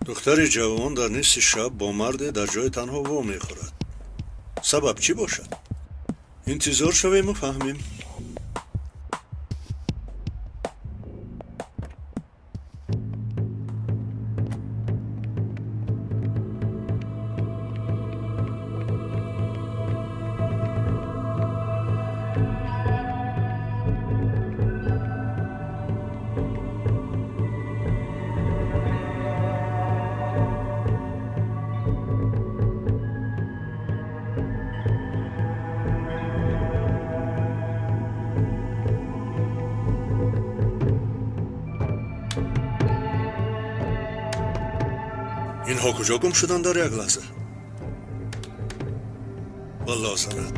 Духтари ҷавон дар нисфи шаб бо марде дар ҷои танҳо во мехӯрад. Сабаб чӣ бошад? Интизор шавему фаҳмем. Инҳо куҷо гум шуданд дар як лаҳза? Валло санад.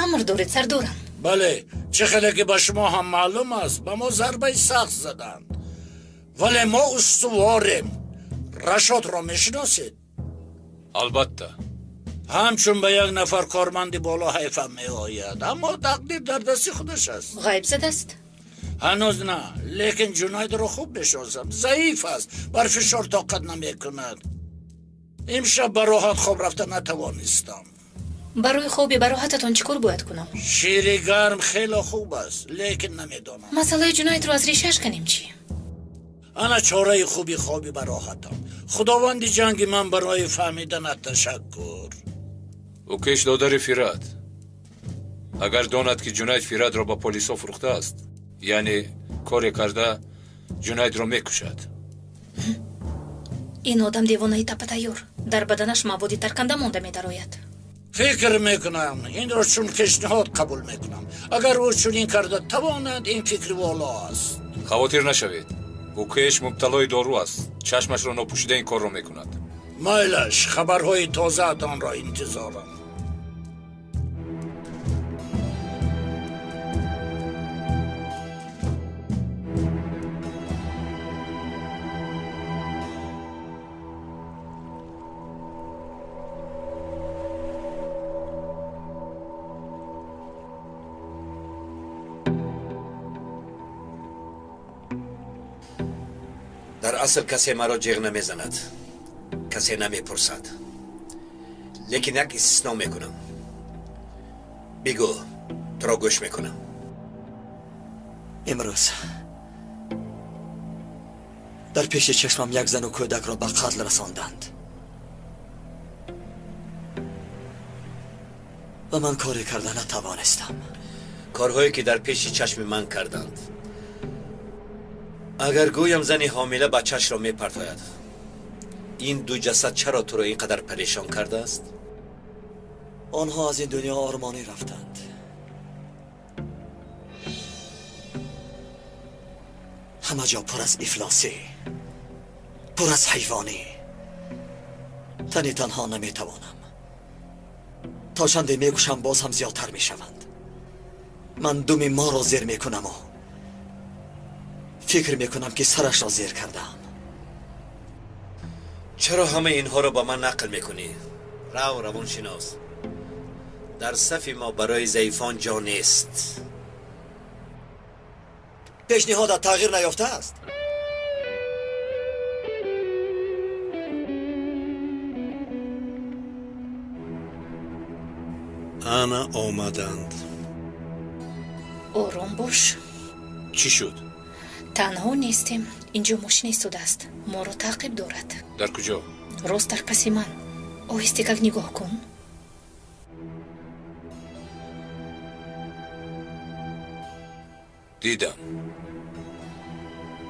Амр доред, сардорам? Бале, чӣ хеле ки ба шумо ҳам маълум аст, ба мо зарбаи сахт заданд. Вале мо устуворем. Рашодро мешиносед? Албатта. Ҳамчун ба як нафар корманди боло ҳайфам меояд, аммо тақдир дар дасти худаш аст. Ғайб задааст? Ҳанӯз на, лекин Ҷунайдро хуб мешиносам. Заиф аст, бар фишор тоқат намекунад. Имшаб ба роҳат хоб рафта натавонистам. Барои хоби бароҳататон чӣ кор бояд кунам? Шири гарм хеле хуб аст, лекин намедонам. Масъалаи Ҷунайдро аз решааш канем чӣ? Ана чораи хуби хоби бароҳатам. Худованди ҷанги ман барои фаҳмиданат ташаккур. Ӯкеш додари Фират. Агар донад ки Ҷунайд Фиратро ба полисҳо фурӯхтааст, яъне коре карда Ҷунайдро мекушад. Ин одам девонаи тапатайёр. Дар баданаш маводи тарканда монда медарояд. Фикр мекунам, инро чун пешниҳод қабул мекунам. Агар ӯ чунин карда тавонад, ин фикри воло аст. Хавотир нашавед. Ӯкеш мубталои дору аст. Чашмашро нопӯшида ин корро мекунад. Майлаш, хабарҳои тозаатонро интизорам. Дар асл касе маро ҷиғ намезанад, касе намепурсад. Лекин як истисно мекунам. Бигӯ, туро гӯш мекунам. Имрӯз дар пеши чашмам як зану кӯдакро ба қатл расонданд ва ман коре карда натавонистам. Корҳое ки дар пеши чашми ман карданд. Агар гӯям зани ҳомила бачаашро мепартояд, ин ду ҷасад чаро туро ин қадар парешон кардааст? Онҳо аз ин дунё ормонӣ рафтанд. Ҳама ҷо пур аз ифлосӣ, пур аз ҳайвонӣ. Тани танҳо наметавонам. То чанде мекушам, боз ҳам зиёдтар мешаванд. Ман думи моро зер мекунаму фикр мекунам ки сарашро зер кардаам. Чаро ҳамаи инҳоро ба ман нақл мекунӣ? Рав, равоншинос. Дар сафи мо барои заифон ҷо нест. Пешниҳодат тағйир наёфтааст? Ана омаданд. Ором бош. Чӣ шуд? Танҳо нестем. Инҷо мошина истодааст. Моро таъқиб дорад. Дар куҷо? Рост дар паси ман. Оҳисте как нигоҳ кун. Дидам.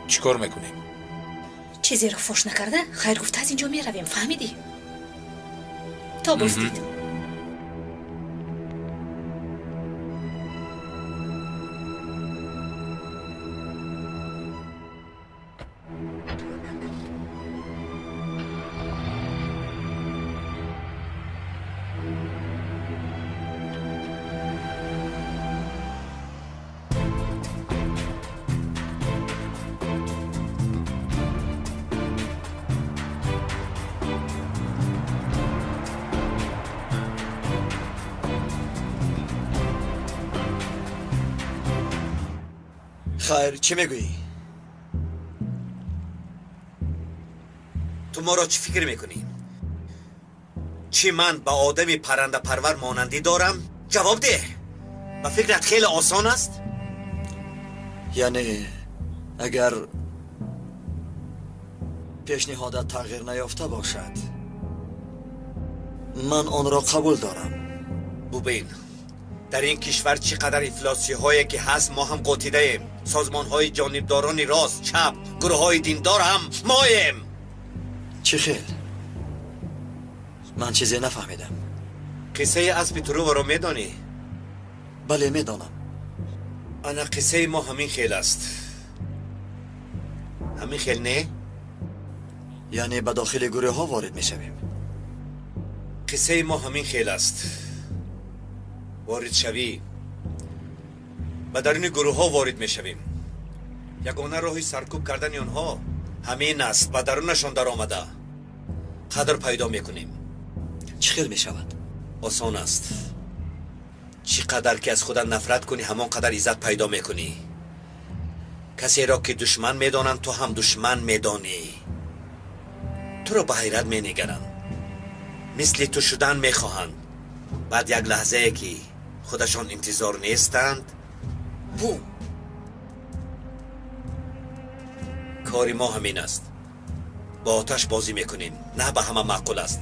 Чӣ кор мекунем? Чизеро фош накарда, хайр гуфта аз инҷо меравем, фаҳмидӣ? То боздид. Хайр, чӣ мегӯӣ? Ту моро чӣ фикр мекунӣ? Чӣ ман ба одами паррандапарвар монандӣ дорам? Ҷавоб деҳ! Ба фикрат хеле осон аст? Яъне агар пешниҳодат тағйир наёфта бошад, ман онро қабул дорам. Бубин, дар ин кишвар чӣ қадар ифлосиҳое ки ҳаст, мо ҳам қотидаем. Созмонҳои ҷонибдорони рост, чап, гурӯҳҳои диндор ҳам моем. Чӣ хел? Ман чизе нафаҳмидам. Қиссаи аспи Труваро медонӣ? Бале, медонам. Ана қиссаи мо ҳамин хел аст. Ҳамин хел не? Яъне ба дохили гурӯҳҳо ворид мешавем. Қиссаи мо ҳамин хел аст. Воридшавӣ ба даруни гурӯҳҳо ворид мешавем. Ягона роҳи саркӯб кардани онҳо ҳамин аст, ба дарунашон даромада қадр пайдо мекунем. Чӣ хел мешавад? Осон аст. Чӣ қадар ки аз худат нафрат кунӣ, ҳамон қадар иззат пайдо мекунӣ. Касеро ки душман медонанд, ту ҳам душман медонӣ. Туро ба ҳайрат менигаранд, мисли ту шудан мехоҳанд. Баъд як лаҳзае ки худашон интизор нестанд, бум! Кори мо ҳамин аст. Бо оташ бозӣ мекунем, на ба ҳама маъқул аст.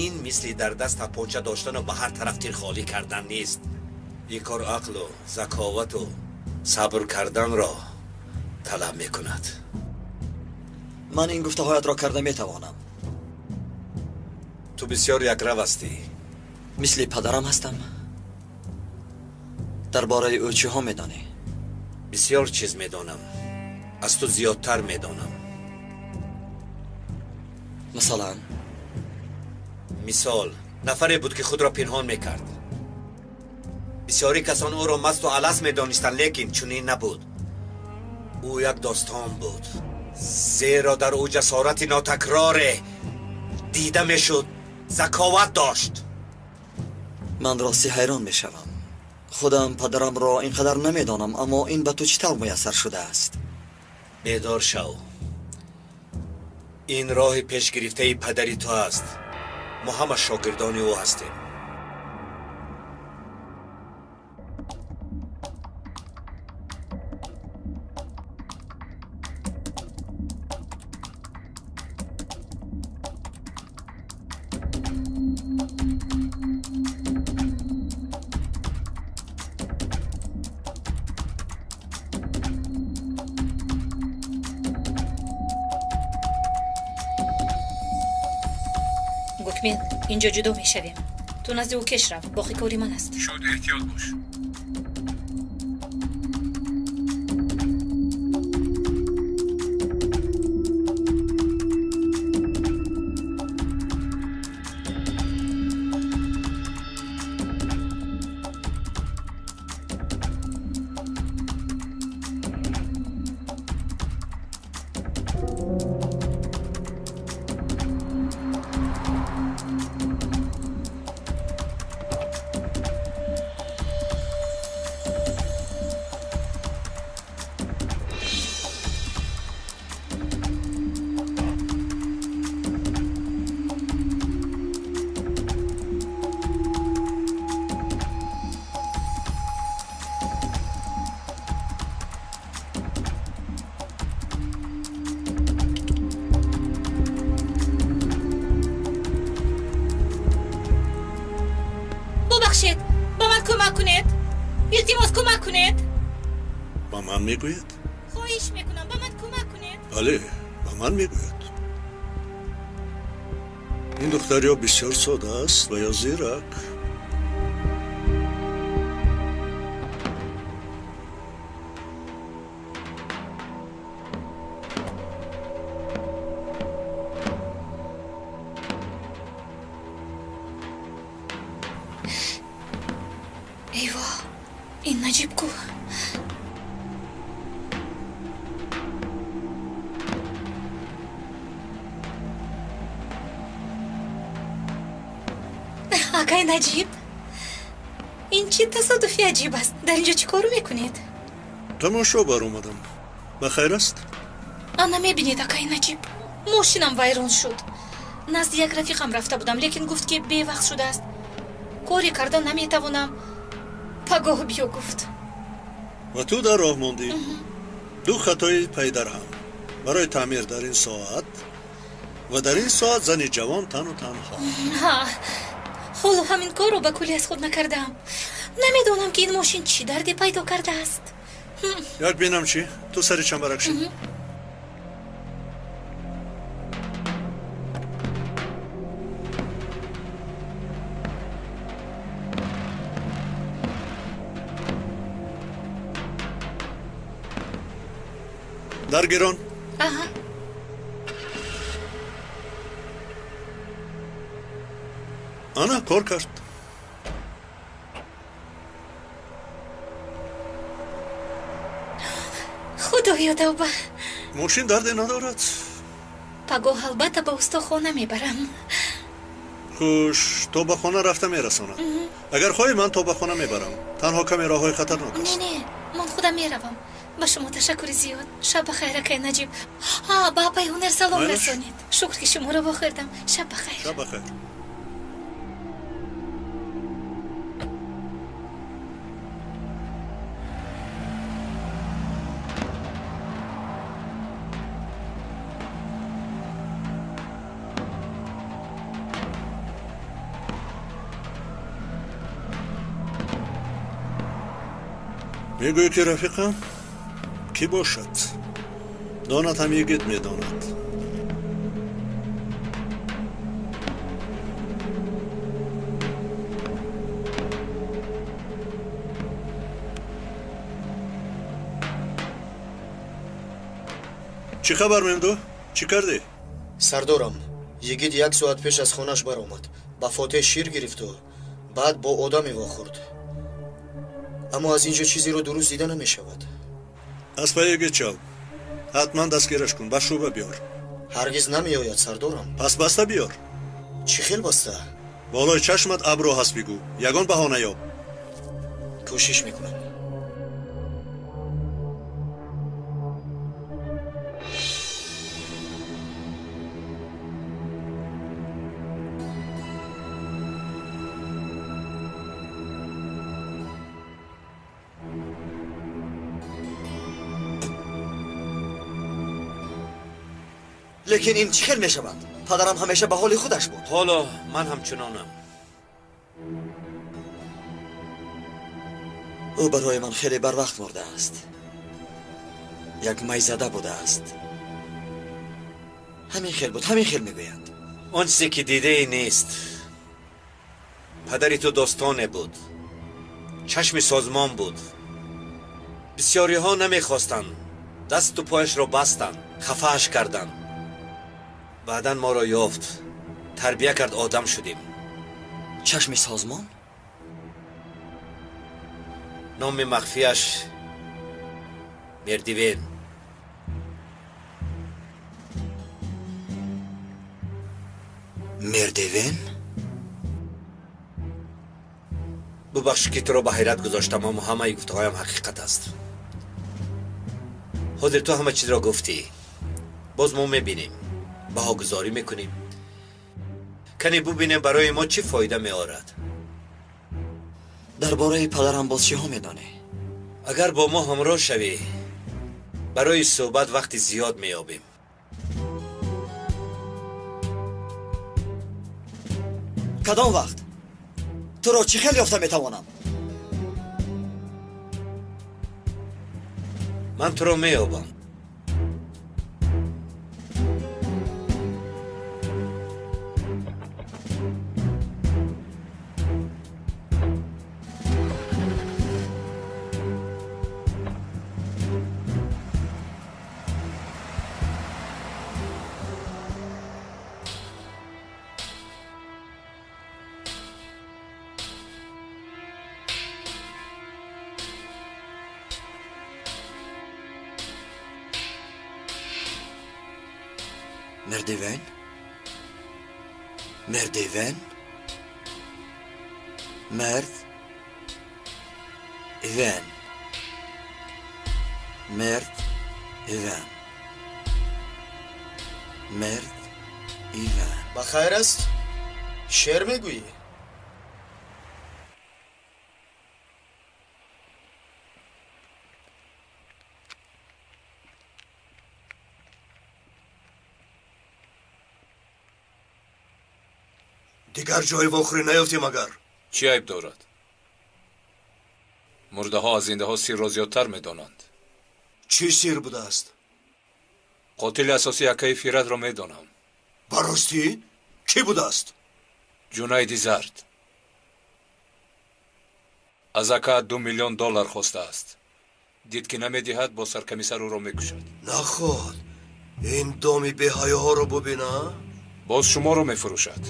Ин мисли дар даст тапонча доштану ба ҳар тараф тир холӣ кардан нест. Ин кор ақлу заковату сабр карданро талаб мекунад. Ман ин гуфтаҳоятро карда метавонам. Ту бисёр якрав ҳастӣ. Мисли падарам ҳастам. Дар бораи ӯ чиҳо медонӣ? Бисёр чиз медонам. Аз ту зиёдтар медонам. Масалан? Мисол, нафаре буд ки худро пинҳон мекард. Бисёри касон ӯро масту алас медонистанд, лекин чунин набуд. Ӯ як достон буд, зеро дар ӯ ҷасорати нотакроре дида мешуд, заковат дошт. Ман рости ҳайрон мешавам. Худам падарамро ин қадар намедонам, аммо ин ба ту чӣ тавр муяссар шудааст? Бедор шав. Ин роҳи пешгирифтаи падари ту аст. Мо ҳама шогирдони ӯ ҳастем. Гукмен, инҷо ҷудо мешавем. Ту назди ӯ кеш рав, боқӣ кори ман аст. Шуд, эҳтиёт бош. Бубахшед, ба ман кӯмак кунед. Илтимос, кӯмак кунед. Ба ман мегӯяд? Хоҳиш мекунам, ба ман кӯмак кунед. Бале, ба ман мегӯяд. Ин духтар ё бисёр сода аст ва ё зирак. Эйво, ин Наҷиб ку. Акай Наҷиб, ин чӣ тасодуфи аҷиб аст? Дар инҷо чӣ кор мекунед? Тамошо баромадам. Ба хайр аст? Ана мебинед, акай Наҷиб, мошинам вайрон шуд. Назди як рафиқам рафта будам, лекин гуфт, ки бевақт шудааст. Коре карда наметавонам. Пагоҳ биё, гуфт. Ва ту дар роҳ мондӣ. Ду хатои пайдарҳам. Барои таъмир дар ин соат ва дар ин соат зани ҷавон тану танҳо. Ҳа, ҳоло ҳамин корро ба куллӣ аз худ накардаам. Намедонам, ки ин мошин чӣ дарде пайдо кардааст. Як бинам чӣ? Ту сари чамбарак шӣ. Даргирон. Аҳа. Ана кор кард. Худоё, тавба. Мошин дарде надорад. Пагоҳ албатта ба устохона мебарам. Хуш, то ба хона рафта мерасонад. Агар хоҳӣ, ман то ба хона мебарам. Танҳо каме роҳҳои хатарнок Не, аст. не, ман худам меравам. Ба шумо ташаккури зиёд. Шаб ба хайр, акай Наҷиб. Ҳа, ба апаи ҳунар салом Майраш. расонед. Шукр, ки шуморо вохӯрдам. Шаб ба хайр. Шаб ба хайр. Мегӯӣ, ки рафиқам кӣ бошад? Донад ҳам йигит медонад. Чӣ хабар, Мемду? Чӣ кардӣ? Сардорам, йигит як соат пеш аз хонаш баромад. Ба фотеҳ шир гирифту баъд бо одаме вохӯрд. Аммо аз ин ҷо чизеро дуруст дида намешавад. Аз паи йигит шав. Ҳатман дастгираш кун, ба шӯъба биёр. Ҳаргиз намеояд, сардорам. Пас баста биёр. Чӣ хел баста? Болои чашмат абрӯ ҳаст, бигӯ. Ягон баҳона ёб. Кӯшиш мекунам. Лекин ин чӣ хел мешавад? Падарам ҳамеша ба ҳоли худаш буд. Ҳоло ман ҳамчунонам. Ӯ барои ман хеле барвақт мурдааст. Як майзада будааст. Ҳамин хел буд, ҳамин хел мегӯянд. Он чизе ки дидаи нест. Падари ту достоне буд, чашми созмон буд. Бисёриҳо намехостанд, дасту пояшро бастанд, хафааш карданд. Баъдан моро ёфт, тарбия кард, одам шудем. Чашми созмон? Номи махфияш Мердивен. Мердевен? Бубахш, ки туро ба ҳайрат гузоштам, аммо ҳамаи гуфтаҳоям ҳақиқат аст. Ҳозир ту ҳама чизро гуфтӣ. Боз мо мебинем, баҳогузорӣ мекунем. Кане бубинем, барои мо чӣ фоида меорад. Дар бораи падарам боз чиҳо медонӣ? Агар бо мо ҳамроҳ шавӣ, барои суҳбат вақти зиёд меёбем. Кадом вақт? Туро чӣ хел ёфта метавонам? Ман туро меёбам. Merdiven? Merdiven? Merd? Ивен. Мерд? Ивен. Мерд? Ивен. Ба хайр аст? Шеър мегӯӣ? Дигар ҷои вохӯрӣ наёфтем агар. Чӣ айб дорад? Мурдаҳо аз зиндаҳо сирро зиёдтар медонанд. Чӣ сир будааст? Қотили асосии акаи Фиратро медонам. Ба ростӣ? Кӣ будааст? Ҷунайди Зард. Аз ака 2 миллион доллар хостааст. Дид ки намедиҳад, бо саркамисар ӯро мекушад. Наход, ин доми беҳаёҳоро бубина? Боз шуморо мефурӯшад.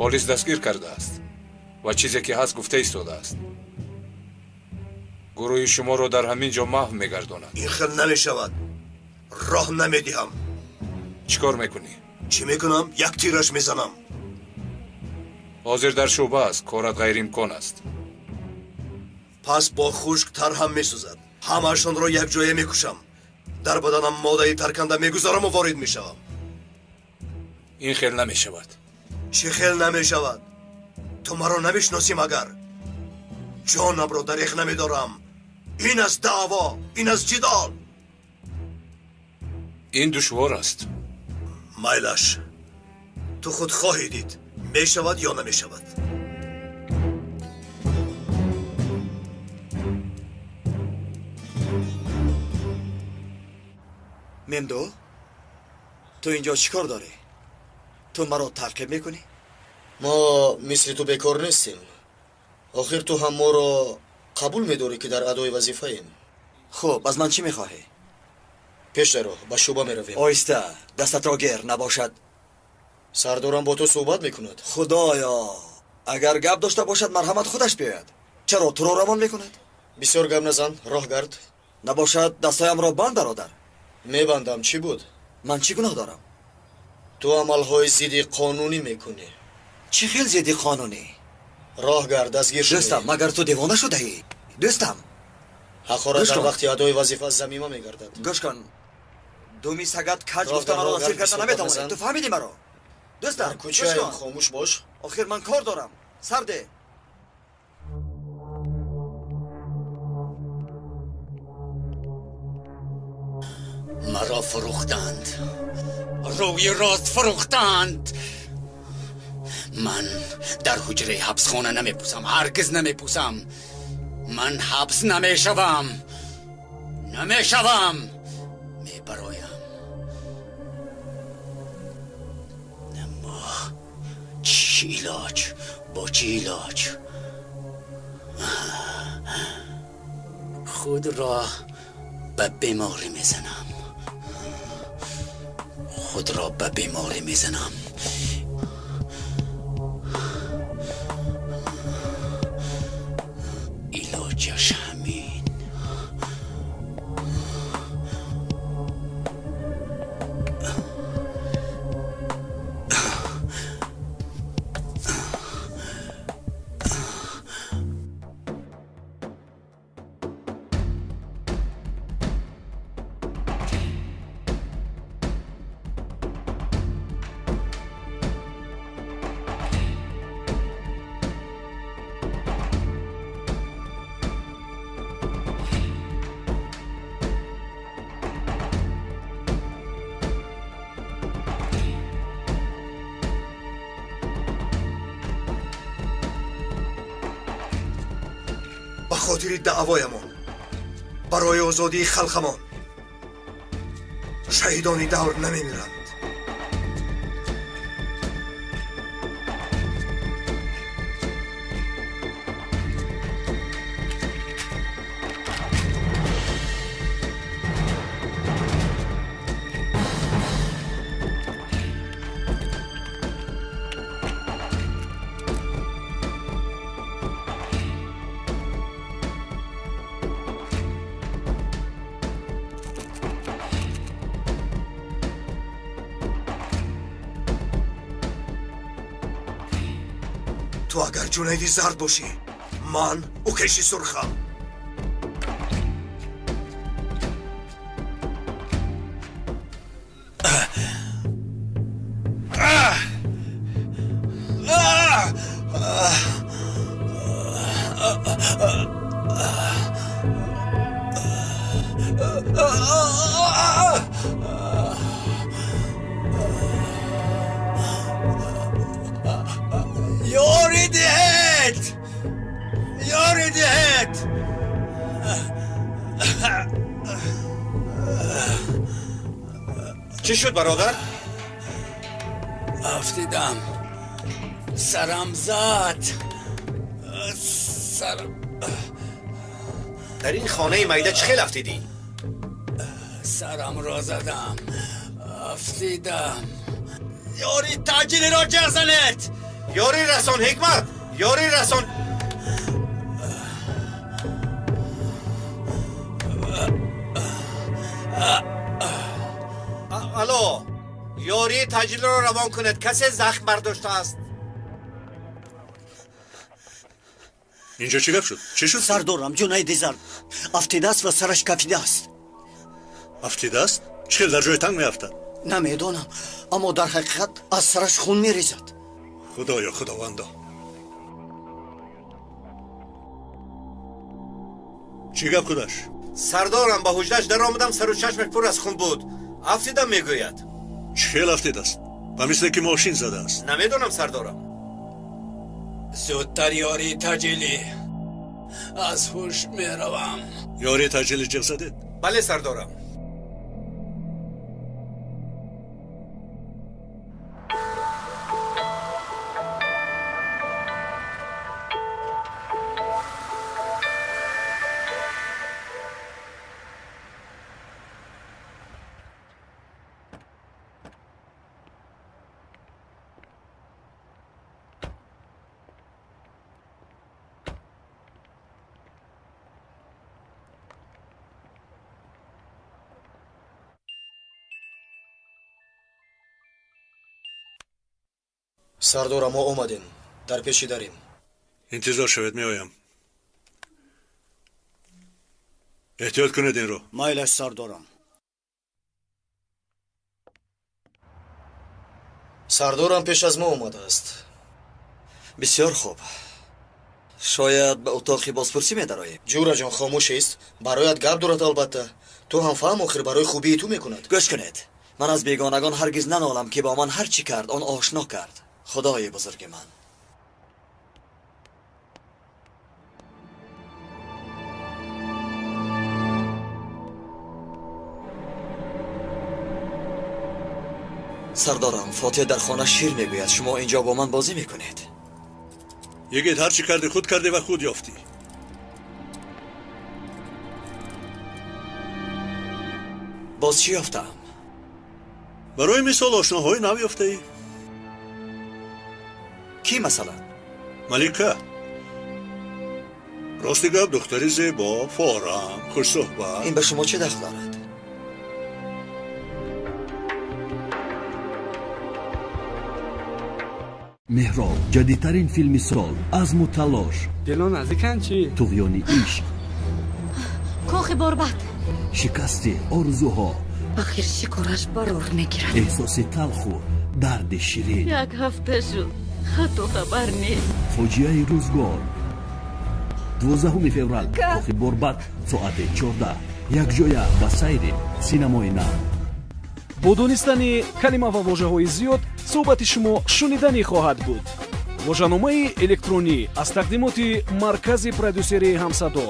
Полис дастгир кардааст ва чизе ки ҳаст гуфта истодааст. Гурӯҳи шуморо дар ҳамин ҷо маҳв мегардонад. Ин хел намешавад. Роҳ намедиҳам. Чӣ кор мекунӣ? Чӣ мекунам? Як тираш мезанам. Ҳозир дар шӯъба аст, корат ғайриимкон аст. Пас бо хушк тар ҳам месӯзад. Ҳамаашонро якҷоя мекушам. Дар баданам моддаи тарканда мегузараму ворид мешавам. Ин хел намешавад. Чӣ хел намешавад? Ту маро намешиносӣ магар? Ҷонамро дареғ намедорам. Ин аст даъво, ин аст ҷидол. Ин душвор аст. Майлаш, ту худ хоҳӣ дид, мешавад ё намешавад. Мемдо, ту инҷо чӣ кор дорӣ? Ту маро таъқиб мекунӣ? Мо мисли ту бекор нестем. Охир ту ҳам моро қабул медорӣ, ки дар адои вазифаем. Хуб, аз ман чӣ мехоҳӣ? Пеш даро, ба шӯъба меравем. Оҳиста, дастатро гер набошад. Сардорам бо ту суҳбат мекунад. Худоё, агар гап дошта бошад, марҳамат худаш биёяд. Чаро туро равон мекунад? Бисёр гап назан, роҳ гард. Набошад, дастҳоямро банд, бародар. Мебандам, чӣ буд? Ман чӣ гуноҳ дорам? Ту амалҳои зидди қонунӣ мекунӣ. Чӣ хел зидди қонунӣ? Роҳ гард, дастгир шудӣ. Дӯстам, магар ту девона шудаӣ? Дӯстам, ҳақорат дар вақти адои вазифа замима мегардад. Гӯш кун, думи сагат каҷ гуфта маро асир карда наметавонӣ. Ту фаҳмидӣ маро? Дӯстам, дар кӯчаем, хомӯш бош. Охир ман кор дорам. Сарде. Маро фурӯхтанд. Рӯи рост фурӯхтанд. Ман дар ҳуҷраи ҳабсхона намепӯсам, ҳаргиз намепӯсам. Ман ҳабс намешавам. Намешавам. Мебароям. Аммо чӣ илоҷ? Бо чӣ илоҷ? Худро ба беморӣ мезанам. Худро ба беморӣ мезанам. Илоҷаш ҳамин. Ба хотири даъвоямон Барои озодии халқамон шаҳидони давр намемиранд. Ту агар Ҷунайди зард бошӣ, ман Укеши сурхам. Чӣ шуд, бародар? Афтидам, сарам зад, сарам. Дар ин хонаи майда чӣ хел афтидӣ? Сарамро задам, афтидам. Ёри таъҷилиро ҷеғ занед! Ёри расон, Ҳикмат, ёри расон. Алло, ёрии таъҷилро равон кунед, касе захм бардоштааст. Инҷо чӣ гап шуд? Чӣ шуд? Сардорам, Ҷунайди зард афтидааст ва сараш кафидааст. Афтидааст? Чӣ хел дар ҷои танг меафтад? Намедонам, аммо дар ҳақиқат аз сараш хун мерезад. Худоё, худовандо, чӣ гап худаш? Сардорам, ба ҳуҷраш даромадам, сару чашмаш пур аз хун буд. Афтидам, мегӯяд. Чӣ хел афтидааст? Ба мисле ки мошин задааст. Намедонам, сардорам. Зудтар ёрии таъҷилӣ, аз ҳуш меравам. Ёрии таъҷилӣ ҷеғ задед? Бале, сардорам. Сардора, мо омадем, дар пеши дарем. Интизор шавед, меоям. Эҳтиёт кунед инро. Майлаш, сардорам. Сардорам пеш аз мо омадааст. Бисёр хуб. Шояд ба утоқи бозпурсӣ медароем. Ҷураҷон, хомӯшест, бароят гап дорад. Албатта, ту ҳам фаҳм, охир барои хубии ту мекунад. Гӯш кунед, ман аз бегонагон ҳаргиз нанолам, ки бо ман ҳар чӣ кард, он ошно кард. Худои бузурги ман. Сардорам, Фотиҳ дар хона шир мегӯяд, шумо инҷо бо ман бозӣ мекунед. Йигит, ҳар чӣ кардӣ, худ кардӣ ва худ ёфтӣ. Боз чӣ ёфтам? Барои мисол, ошноҳои нав ёфтаӣ. Кӣ масалан? Малика. Рости гап, духтари зебо, форам, хушсӯҳбат. Ин ба шумо чӣ дахл дорад? Меҳроб, ҷадидтарин филми сол, азму талош. Дило наздикан чӣ? Туғёни ишқ, кохи борбад, шикасти орзуҳо. Ахир шикораш барор мегирад. Эҳсоси талху дарди ширин. Як ҳафта шуд, хату хабар нест. Фоҷиаи рӯзгор. 12 феврал, кохи борбад, соати 14, якҷоя ба сайри синамои нав. Бо донистани калима ва вожаҳои зиёд суҳбати шумо шуниданӣ хоҳад буд. Вожаномаи электронӣ аз тақдимоти маркази продюсерии «Ҳамсадо».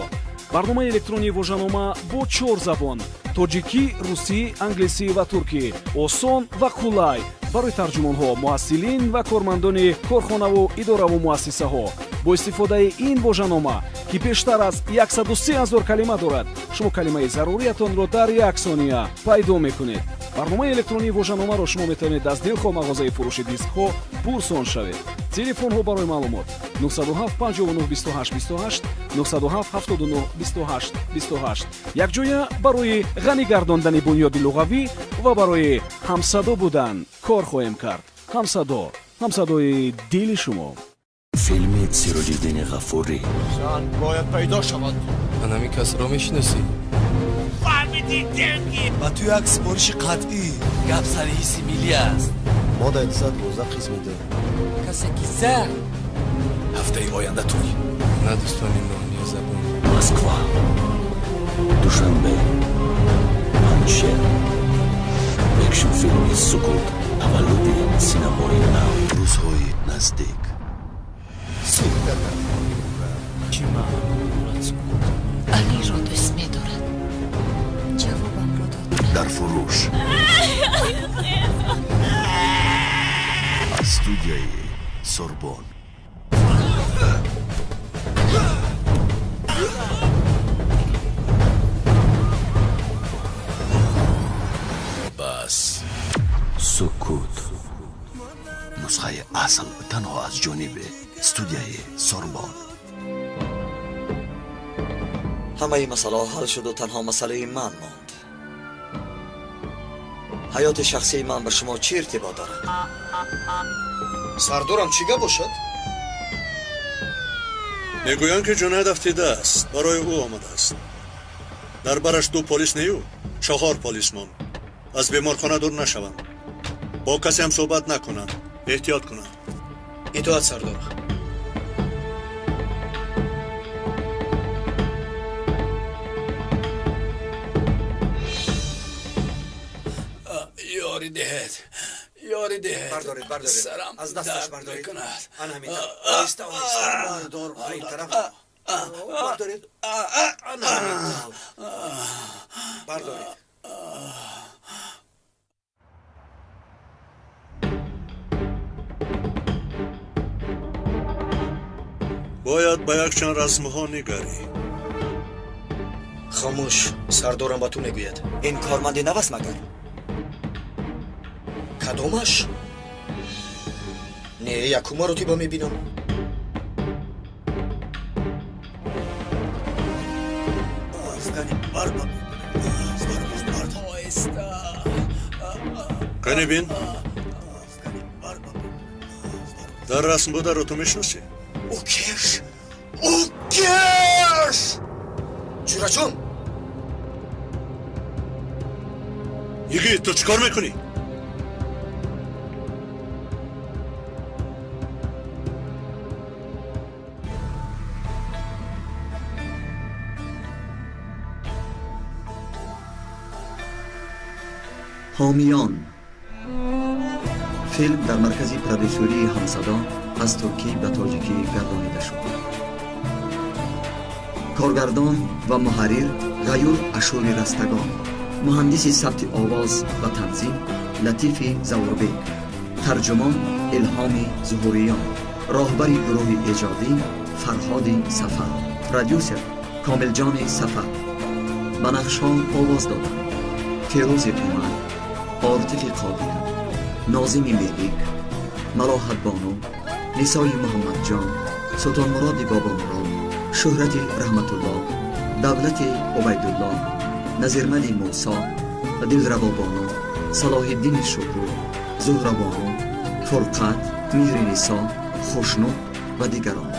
Барномаи электронии вожанома бо 4 забон: тоҷикӣ, русӣ, англисӣ ва туркӣ. Осон ва қулай барои тарҷумонҳо, муҳассилин ва кормандони корхонаву идораву муассисаҳо. Бо истифодаи ин вожанома, ки бештар аз 103 000 калима дорад, шумо калимаи заруриятонро дар як сония пайдо мекунед. Барномаи электронии вожаномаро шумо метавонед аз дилхоҳ мағозаи фурӯши дискҳо пурсон шавед. Телефонҳо барои маълумот: 907 59 28 28, 907 79 28 28. Якҷоя барои ғанӣ гардондани бунёди луғавӣ ва барои ҳамсадо будан кор хоҳем кард. Ҳамсадо, ҳамсадои дили шумо. Филми Сироҷиддини Ғафурӣ. Зан бояд пайдо шавад. Ман ҳамин касро мешиносӣ? Фаҳмидӣ, денги? Ба ту як супориши қатъӣ. Гап сари ҳисси миллӣ аст. Мо дар 112 қисм медиҳем. Касе ки зад. Ҳафтаи оянда туй. На дӯстони нони забон. Москва, Душанбе, Панҷшер. Экшн филми Сукут, таваллуди синамои нав. Рӯзҳои наздик. Чӣ маъно дорад сукут? Алиро дӯст медорад. Ҷавобамро дод. Дар фурӯш аз студияи Сорбон. Бас. Сукут. Нусхаи асл танҳо аз ҷониби студияи Сорбон. Ҳамаи масъалаҳо ҳал шуду танҳо масъалаи ман монд. Ҳаёти шахсии ман ба шумо чӣ иртибот дорад? Сардорам чӣ гап бошад? Мегӯянд, ки Ҷунайд афтидааст, барои ӯ омадааст. Дар бараш 2 полис нею 4 полис монд. Аз беморхона дур нашаванд, бо касе ҳам суҳбат накунанд, эҳтиёт кунанд. Итоат, сардор. Ёрӣ диҳед, ёрӣ диҳед. Бардоред, бардоред. Сарам аз дасташ дард бардоред. мекунад. Ана ҳамин тараф. Оҳиста, оҳиста. Бардор, ба ин тараф. Бардоред. Ана ҳамин тараф. Бардоред. Бояд ба якчанд расмҳо нигарӣ. Хомӯш, сардорам ба ту мегӯяд. Ин корманди нав аст магар? Кадомаш? Не, якум маротиба мебинам. Кани бин, дар расм бударо ту мешиносӣ? Укеш! Укеш! Ҷураҷон! Йигит, ту чӣ кор мекунӣ? Ҳомиён. Филм дар маркази продюсерии Ҳамсадо аз туркӣ ба тоҷикӣ гардонида шуд. Коргардон ва муҳаррир Ғаюр Ашури Растагон, муҳандиси сабти овоз ва танзим Латифи Завурбек, тарҷумон Илҳоми Зуҳуриён, роҳбари гурӯҳи эҷодӣ Фарҳоди Сафар, продюсер Комилҷони Сафар. Ба нақшҳо овоз доданд: Фирӯзи Умар, Ортиқи Қодир, Нозими Мелик, Малоҳатбону, Нисои Муҳаммадҷон, Султонмуроди Бобомурод, Шӯҳрати Раҳматуллоҳ, Давлати Убайдуллоҳ, Назирмали Мусо, Дилравобону, Салоҳиддини Шукур, Зуҳрабону, Фурқат, Меҳринисо, Хушнуд ва дигарон.